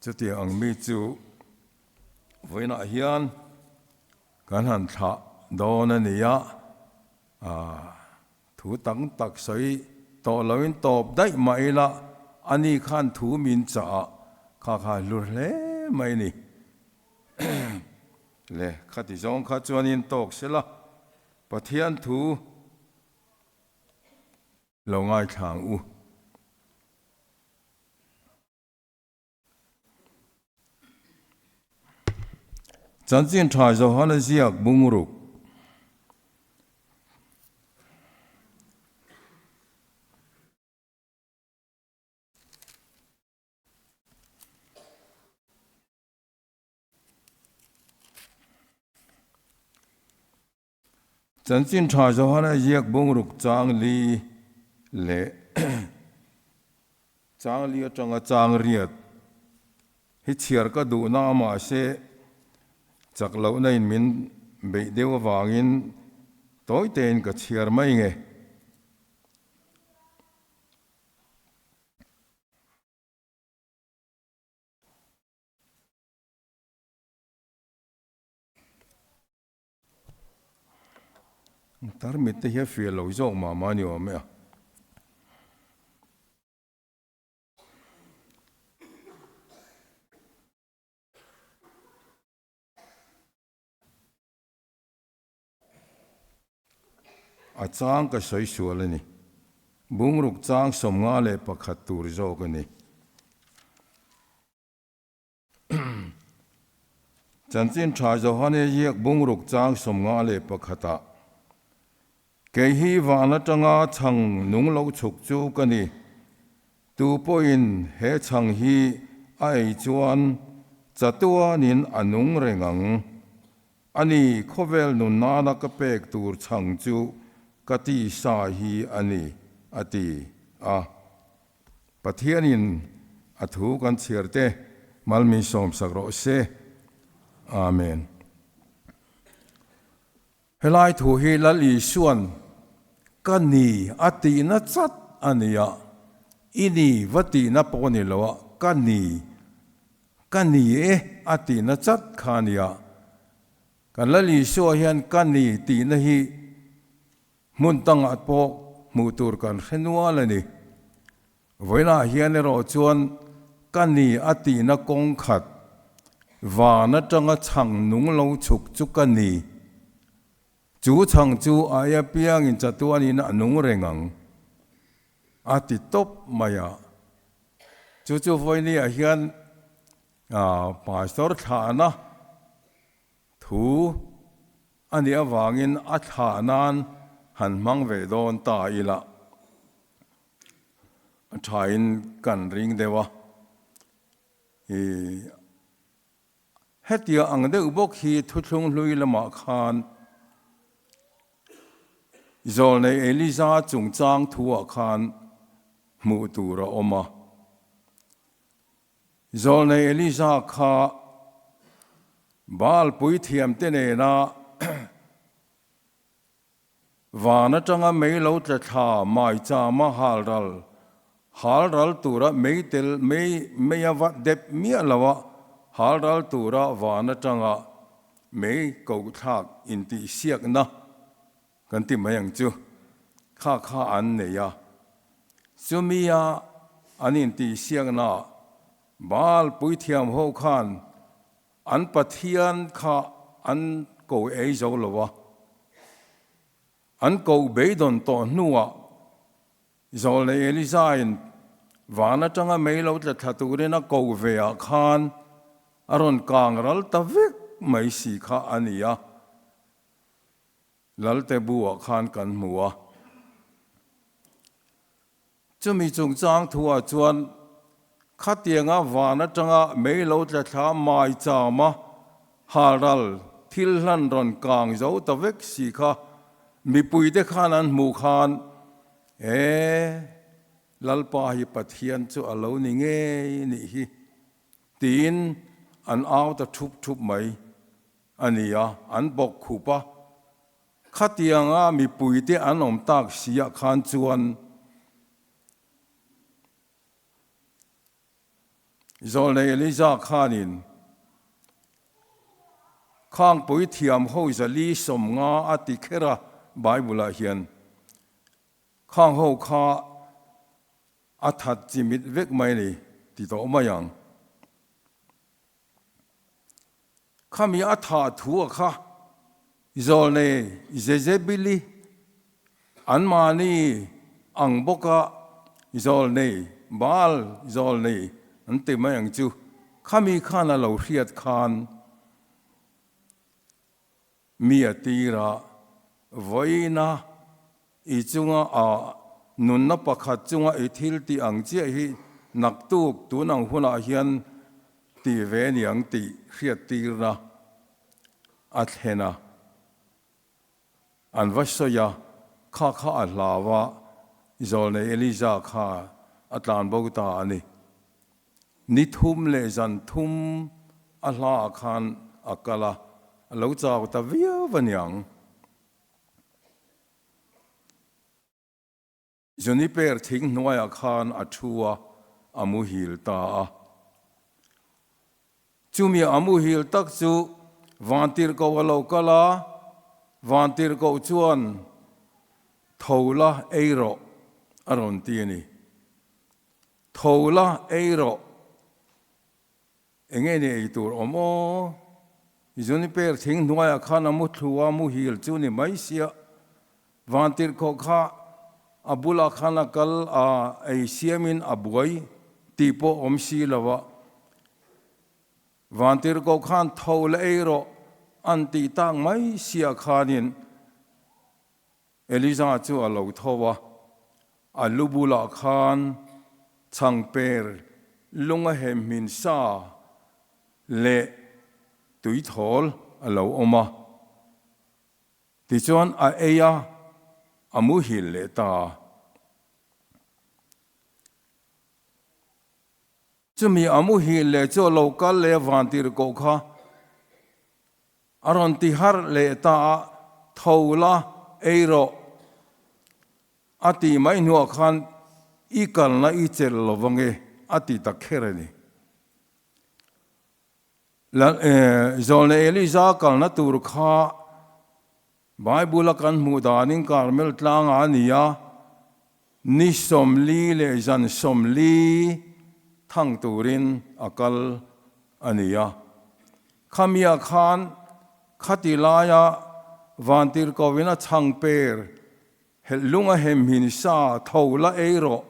Chutiang ang mi chu vawiinah hian kan han thlah dawn a ni a, thu tam tak sawi tawh loin tawp daih mah ila ani khan thu min chah a, kha kha hlur hle mai a ni. Le, khati zawng kha chuanin tawk sela, Pathian thu lo ngaithla ang u. Chanchin tha Johana ziak bungruk. Chanchin tha Johana ziak bungruk chang li leh chang li atanga chang riat hi chhiar ka duhna a mahse chak lohna in min beih deuh avangin tawi tein ka chhiar mai nge. Tarmit te hi a fiah lo zawk mah mah a ni awm e a. A chang ka sawi sual a ni. Bungruk chang 51 tur zawk a ni. Chanchin tha Johane ziak bungruk chang 51 ah, Kei hi van atanga chhang nung lo chhuk chu ka ni. Tu pawhin he chhang hi a ei chuan chatuanin a nung reng ang. Ani khawvel nun nana ka pek tur chhang chu ka tisa hi a ni, a ti a. Pathianin a thu kan chhiar te malmi sawmsak rawh se. Amen. Helai thu hi Lal Isuan ka ni a tihna chat a ni a, i ni va tihna pawh a ni lo a, ka ni, ka ni e a tihna chat kha a ni a. Kan Lal Isua hian ka ni tihna hi Hmun tangah pawh hmuh tur kan hre nual a ni. Vawiinah hian erawh chuan ka ni a tihna kawng khat, van atanga chhang nung lo chhuk chu ka ni. Chu chhang chu a ei apiangin chatuanin a nung reng ang, a ti tawp mai a. Chu chu vawiiniah hian Pastor thlahna Thu a nih avangin a thlah nan han hmang ve dawn ta ila a thain kan ring deuh a. I hetia ang deuh bawk hi thuthlung hlui lamah khan Zawlnei Eliza chungchang thuah khan hmuh tur a awm a. Zawlnei Elija kha Baal puithiamte nena van atanga mei lo tla thla maichama halral halral tura mei tel mei mei a va dep miah lo a, halral tura van atanga mei kohthlak intihsiakna kan ti mai ang chu kha kha an nei a. Chumia an intihsiakna Baal puithiam ho khan an Pathian kha an ko ei zo lo a, an ko beidawn tawh hnuah Zawlnei Elizain van atanga mei lo tla thla turin a ko ve ah khan a rawn kang ral ta vek mai si kha a ni a. Lalte bu-ah khan kan hmu a. Chumi chungchang thu-ah chuan khatianga van atanga mei lo tla thla mai chama halral thil hlan rawn kang zo ta vek si kha mipuite khan an hmuh khan, E, Lalpa hi Pathian chu a lo ni ngei nih hi, tiin an au ta thup thup mai. A ni a, an bawk khup a. Khatianga mipuite an awm tak siah khan chuan Zawlnei Elijah khanin Khangpui thiam ho zali 50 a ti kher a, Bible-ah hian khang ho kha a that chimit vek mai a ni ti tawh mai ang. Khami a thah thu a kha zawlnei Jezebeli anmahni ang bawka zawlnei Baal zawlnei an ti mai ang chu khami khan a lo hriat khan Mi a tirah vawiina i chunga a nunna pakhat chunga i thil tih ang chiah hi naktuk tun ang hunah hian ti ve niang tih hriattirna a thlen a. An va sawi a, kha kha a hlau a, Zawlnei Elija kha a tlanbo ta a ni. Ni thum leh zan thum a hlaah khan a kal a, a lo chau ta viau a niang. Juniper thing hnuaiah khan a thu a, a muhil ta a. Chumi a muhil tak chu Vantirhkoh a lo kal a, Vantirhkoh chuan tho la ei rawh a rawn ti a ni. Tho la ei rawh. Enge ni ei tur awm aw? Juniper thing hnuaiah khan a mu thlu a, muhil chu ni mai sia. Vantirhkoh kha a bulah khan a kal a, ei siamin a buai tih pawh awm si lo a. Vantirhkoh khan tho la ei rawh an tih tak mai sia khanin Eliza chu a lo tho a, a lu bulah khan chhangper lung a hem hmin sa leh tuithawl a lo awm a. Tichuan a ei a, a muhil leh ta a. Chumi a muhil leh chu a lo kal leh a vantirhkoh kha A rawn ti harh leh ta a, Tho la, ei rawh, a tih mai hnuah khan i kalna i chelh lo ange, a ti ta kher a ni. Zawlne Eliza kalna tur kha Bible-a kan hmuh danin Karmel tlangah a ni a, ni 40 leh zan 40 thang turin a kal a ni a. Khamia khan khati laia vantirhkohin a chhang per helh lung a hem hin sa tho la ei rawh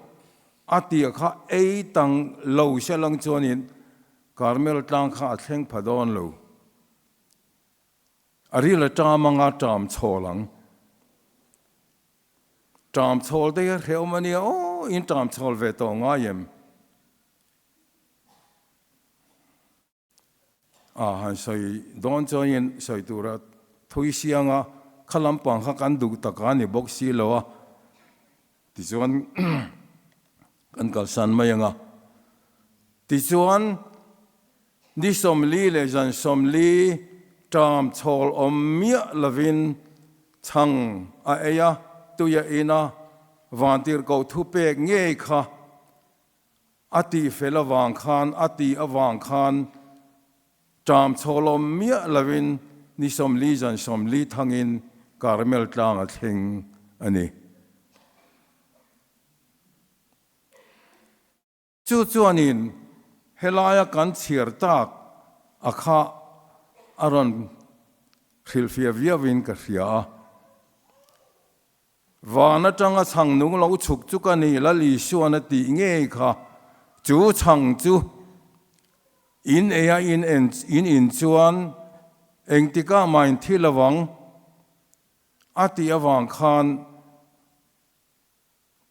a tia kha ei tang lo se lang chuanin Karmel tlang kha a thleng pha dawn lo. A ril a ṭam anga ṭam chhawl ang. Ṭam chhawl te hi a hrehawm a nia aw, in ṭam chhawl ve tawh ngai em? A han sawi dawn chuanin sawi tura thui siang a, kha lampang kha kan duh tak a ni bawk si lo a, tichuan kan kalsan mai ang a. Tichuan Ni 40 leh zan 40 ṭam chhawl awm miah lovin chhang a ei a, tui a in a, vantirhkoh thupek ngei kha a tihfel avang khan, a tih avang khan ṭam chhawl awm miah lovin ni 40 zan 40 thangin Karmel tlang a thleng a ni. Chu chuanin helaia kan chhiar tak a kha a rawn hrilhfiah viauin ka hria a. Van atanga chhang nung lo chhuk chu ka ni Lal Isuan a tih ngei kha, chu chhang chu in eia in en in in chuan engtikah mah in thi lovang a tih avang khan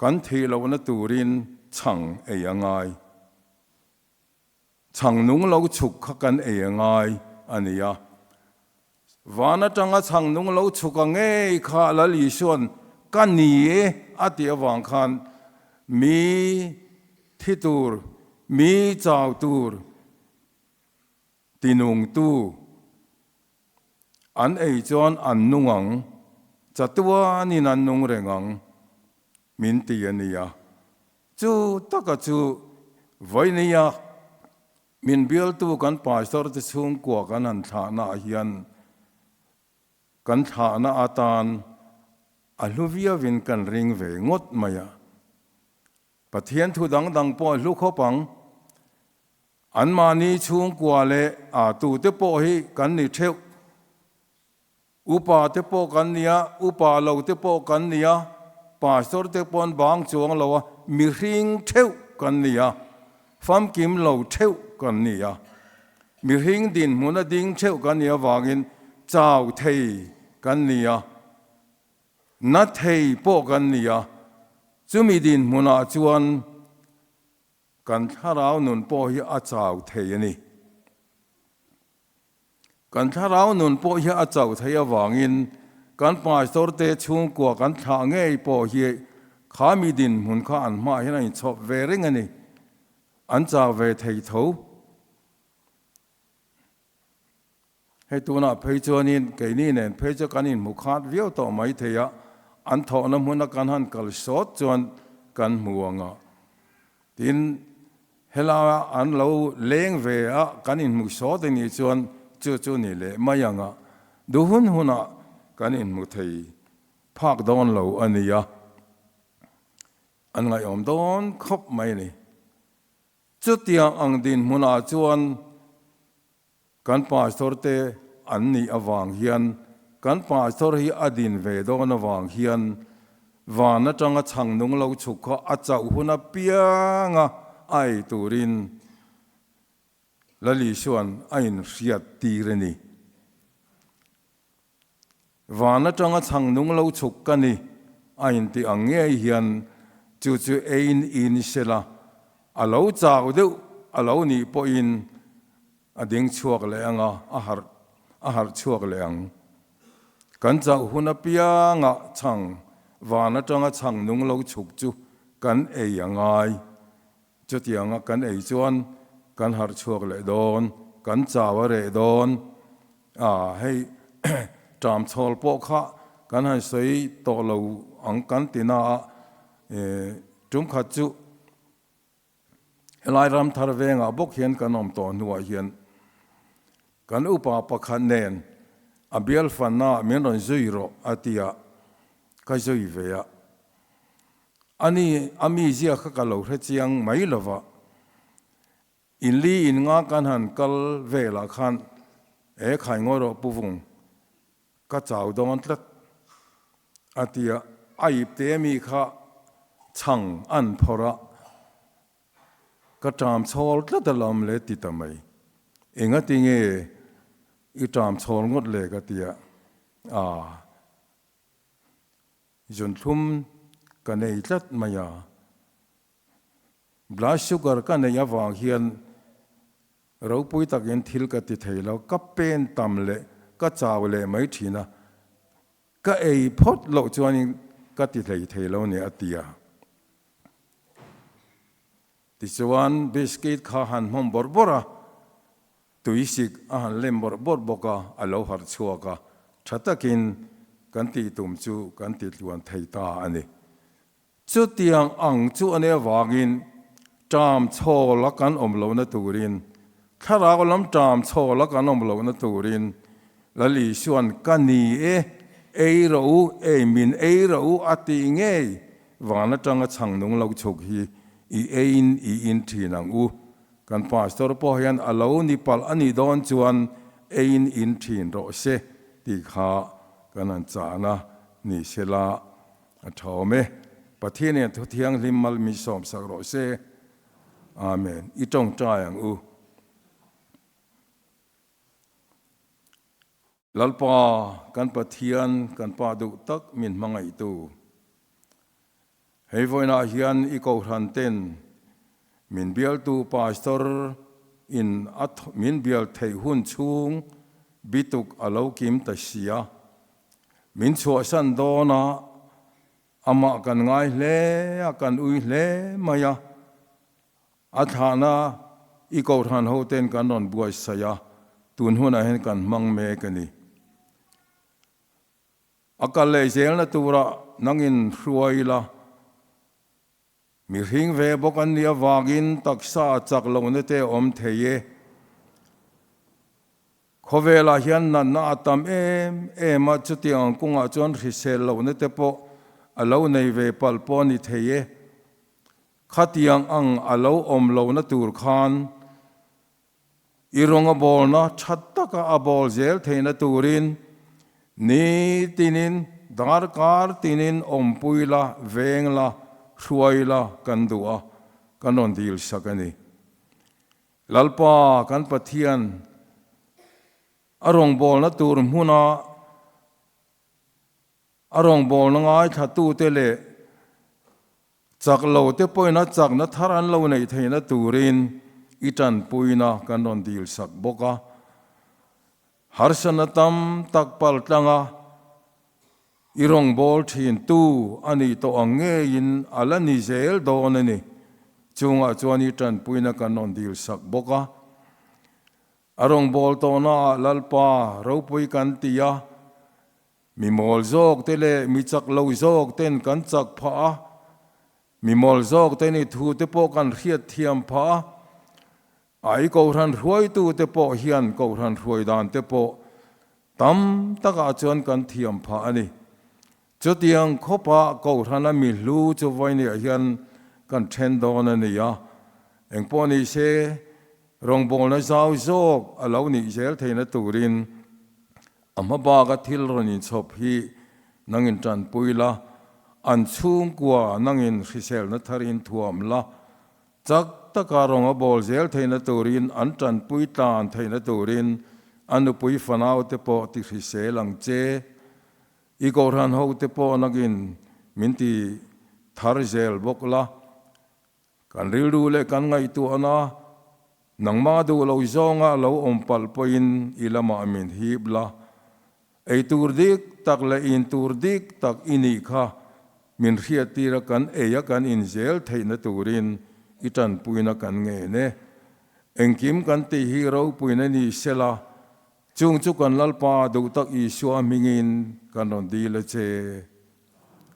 Kan theih lohna turin chhang ei a ngai. Chhang nung lo chhuk kha kan ei a ngai a ni a. Van atanga chhang nung lo chhuk a ngei kha Lal Isuan ka ni e a tih avang khan mi thi tur, mi chau tur tinungtu An ei chuan an nung ang, chatuanin an nung reng ang, min ti a nia. Chu taka chu vawinia min bialtu kan pastor te chhungkua kan han thlahna ah hian kan thlahna atan a hlu viauin kan ring ve ngawt mai a. Pathian thu dang dang pawh a hlu khawp ang. Anmahni chhungkua leh a tute pawh hi kan ni theuh. Upa te pawh kan nia, upa lo te pawh kan nia, pastor te pawn bang chuang lo a, mihring theuh kan nia, famkim lo theuh kan nia. Mihring dinhmun a ding theuh kan nih avangin chau thei kan nia. Na thei pawh kan ni a, chumi dinhmunah chuan kan thlarau nun pawh hi a chau thei a ni. Kan thlarau nun pawh hi a chauh thei avangin kan pastor te chhungkua kan thlah ngei pawh hi kha mi dinhmun kha an hmaah hian a inchhawp ve reng a ni. An chau ve thei tho. Hei tunah phei chuanin keini nen phei chu kan inhmu khat viau tawh mai thei a, an thawhna hmuna kan han kal sawt chuan kan hmu ang a. Tin, helaia an lo leng ve a kan inhmu sawt a nih chuan chu chu ni leh mai ang a, duh hun hunah kan inhmu thei phak dawn lo a nia. An ngaihawm dawn khawp mai a ni. Chutiang ang dinhmunah chuan Kan pastor te an nih avang hian kan pastor hi a din ve dawn avang hian van atanga chhang nung lo chhuk kha a chauh hun apianga a ei turin Lali chuan a inhriat tir a ni. Van atanga chhang nung lo chhuk ka ni a intih ang ngei hian chu chu eiin in sela a lo chau deuh a lo nih pawhin a ding chhuak leh ang a, a harh a harh chhuak leh ang. Kan chauh hun apiangah chhang van atanga chhang nung lo chhuk chu kan ei a ngai. Chutianga kan ei chuan kan harh chhuak leh dawn, kan chau a reh dawn. A, hei ṭam chhawl pawh kha kan han sawi tawh lo ang kan ti na a, ṭum khat chu helai ram thar vengah bawk hian kan awm tawh hnuah hian kan upa pakhat nen a bial fanna min rawn zui rawh a ti a, ka zui ve a. A ni, a mizia kha ka lo hre chiang mai lo va. In li in nga kan han kal velah khan e khai ngawi rawh Pu Vung, ka chau dawn tlat a ti a, a ipte mi kha chhang an phawrh a, ka ṭam chhawl tlat alawm le ti ta mai. Engati nge i ṭam chhawl ngawt le ka ti a, aa. Zunthlum ka nei tlat mai a, blood sugar ka neih avang hian ropui takin thil ka ti thei lo, ka pen tam leh ka chau leh mai thin a, ka ei phawt loh chuanin ka ti hlei thei lo nia a ti a. Tichuan biscuit kha han hmawm bawrh bawrh a, Tuisik a han lem bawrh bawrh bawk a, a lo harh chhuak a, tha takin kan tih tum chu kan ti tluan thei ta a ni. Chutiang ang chu a nih avangin ṭam chhawl a kan awm lohna turin, thlarau lam ṭam chhawl a kan awm lohna turin Lal Isua'n ka ni e, ei rawh u, ei min ei rawh u a tih ngei van atanga chhang nung lo chhuk hi i eiin i in ṭhin ang u. Kan pastor pawh hian a lo ni palh a nih dawn chuan eiin in thin rawh se tih kha kan han chahna ni sela a tha awm e. Pathian hian thu thianghlim mal min sawmsak rawh se. Amen. I tawngtai ang u. Lalpa kan Pathian kan Pa duh tak min hmangaihtu. Hei vawiinah hian i kohhran ten min bialtu pastor in a min bial theih hun chhung bituk a lo kim ta sia. Min chhuahsan dawn a, amah kan ngai hle a, kan ui hle mai a. A thlahna i kohhran ho ten kan rawn buaitsaih a, tun hunah hian kan hmang mek a ni. A kal leh zelna turah nangin hruai ila, mihring ve bawk an nih avangin taksa chak lohna te a awm thei e. Khawvelah hian natna a tam em em a, chutiang ang kawngah chuan hrisel lohna te pawh a lo nei ve palh pawh a ni thei e. Khatiang ang a lo awm lohna tur khan. I rawng a bawlna tha taka a bawl zel theihna turin ni tinin, darkar tinin awmpui la, veng la, hruai la kan duh a, kan rawn dil sak a ni. Lalpa kan Pathian a rawngbawlna tur hmuna a rawngbawlna ngaithlatute leh chak lo te pawhin a chakna thar an lo neih theihna turin i tanpuina kan rawn dil sak bawk a. Harsana tam tak pal tlanga i rawngbâwl ṭhintu a nih tawh ang ngeiin a la ni zel dawn a ni. Chungah chuan i ṭanpuina kan rawn dil sak bawk a. A rawngbâwl tawhnaah Lalpa ropui kan ti a, mi mawl zawk te leh mi chak lo zawk ten kan chak phah a, mi mawl zawk te ni thu te pawh kan hriat thiam phah a, Ai Kohhran hruaitute pawh hian Kohhran hruai dan te pawh tam takah chuan kan thiam phah a ni. Chutiang khawpa Kohhrana mi hlu chu vawinia hian kan then dawn a ni a, engpawh ni se rawngbawlna zau zawk a lo nih zel theihna turin a hma baka thil rawn inchhawp hi nangin tanpui la, an chhungkua nangin hriselna tharin thuam la, Chak taka rawng a bawl zel theihna turin an tanpui tlan theihna turin a nupui fanaute pawh ti hrisel ang che. I Kohhran hote pawh nakin min ti thar zel bawk la. Kan rilru leh kan ngaihtuahna nangmah duh lo zawnga lo awm palh pawhin i lamah min hip la. Ei tur dik tak leh in tur dik tak i nih kha min hriattir a kan ei a kan in zel theihna turin i tanpuina kan ngen e. Engkim kan tih hi ropuina ni sela, chung chu kan Lalpa duh tak Isua hmingin kan rawn dil a che.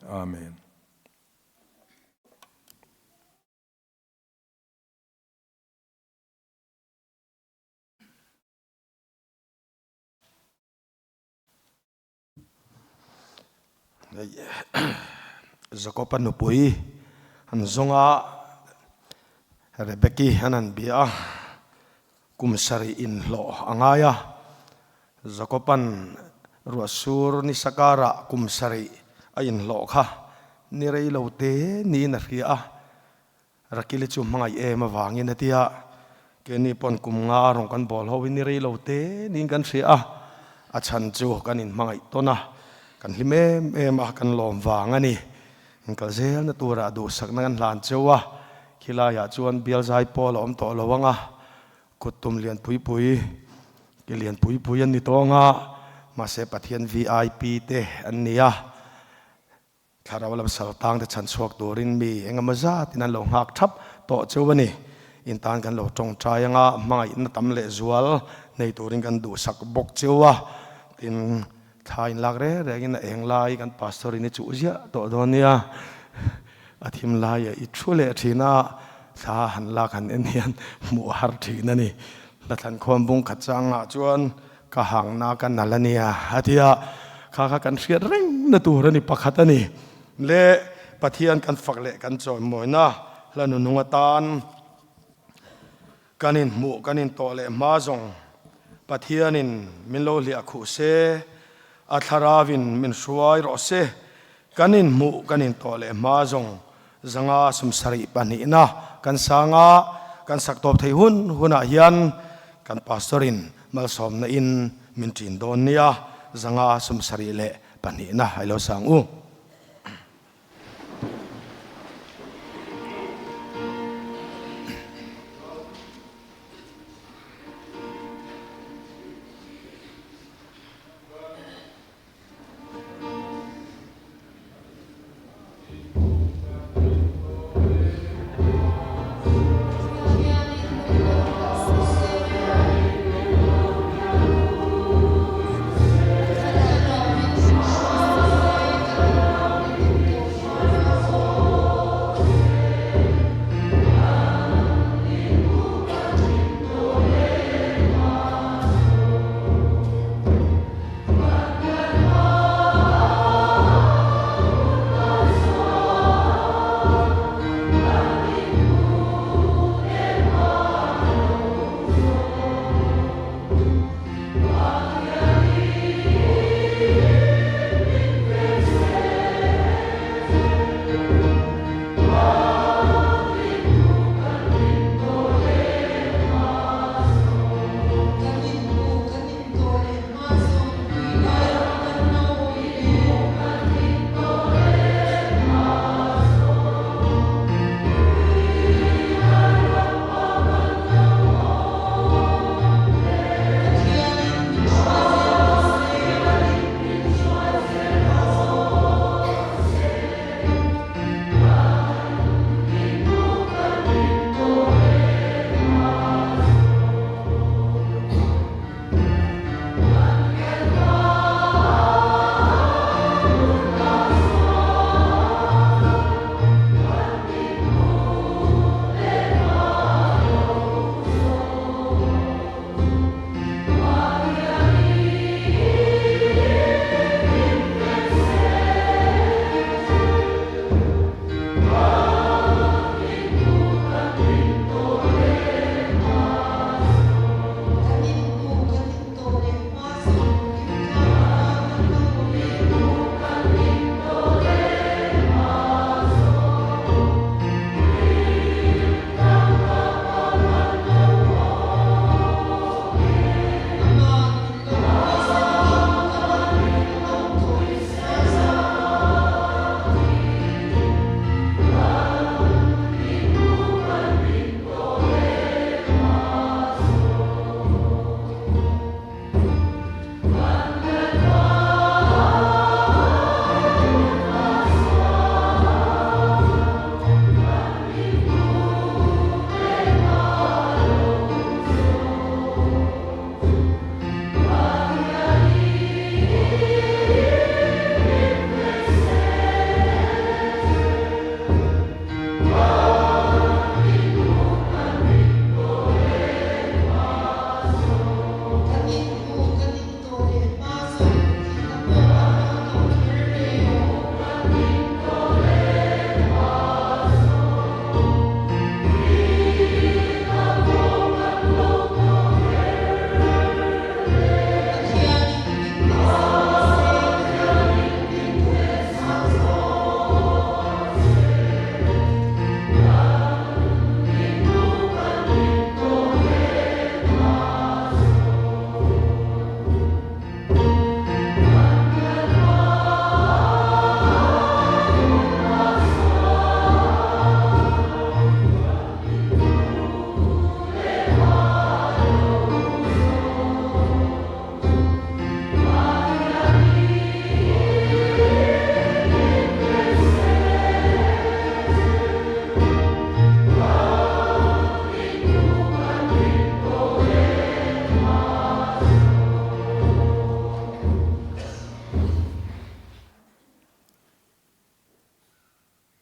Amen. Jakob-a nupui an zawng a, Rebeki an han bia a, kum sarih inhlawh a ngai a. Jakob-a'n ruahsur ni sakarah kum sarih a inhlawh kha ni rei lo te niin a hria a. Rakili chu hmangaih em avangin a ti a, keini pawn kum nga rawng kan bawl ho hi ni rei lo te niin kan hria a, a chhan chu kan inhmangaih tawn a, kan hlim em em a, kan lawm vang a ni. Inkal zelna turah duhsakna kan hlan cheu a, khilaiah chuan bial zai pawl a awm tawh lo ang a, kut tum lian pui pui, ke lian pui pui an ni tawh ang a, mahse Pathian VIP te an ni a. Thlarau lam saltang te chhan chhuak turin mi eng emaw zatin an lo nghak thap tawh cheu a ni. In tan kan lo tawngtai anga hmangaihna tam leh zual nei turin kan duhsak bawk cheu a. Tin, thla in lak reng rengin a eng lai kan pastor in i chuh ziah tawh dawn nia. A thim laia i thu leh thin a, thla han lak han en hian hmuh a har thin a ni. Hla thlan bung khat changah chuan Ka hangna ka nal a nia, a ti a, kha kha kan hriat reng na tur a ni pakhat a ni. Le Pathian kan fak leh kan chawimawina hla nunung atan kan inhmuh kan intawh leh hma zawng Pathianin min lo hliah khuh se, a thlarauin min hruai rawh se, kan inhmuh kan intawh leh hma zawng zanga sumsarih pahnihna kan sang a, kan sak tawp thei hun hunah hian kan Pastor-in malsawmna in min ṭin dawn nia, zanga sumsarih leh pahnihna a lo sang u.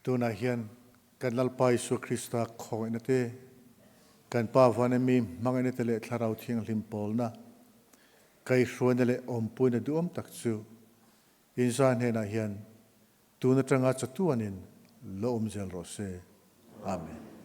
Tunah hian kan Lalpa Isua Krista khawngaihna te, kan Pa Vana mi hmangaihna te leh Thlarau Thianghlim pawlna, kaihhruaina leh awmpuina duhawm tak chu inzah hnenah hian tun atanga chatuanin la awm zel rawh se. Amen.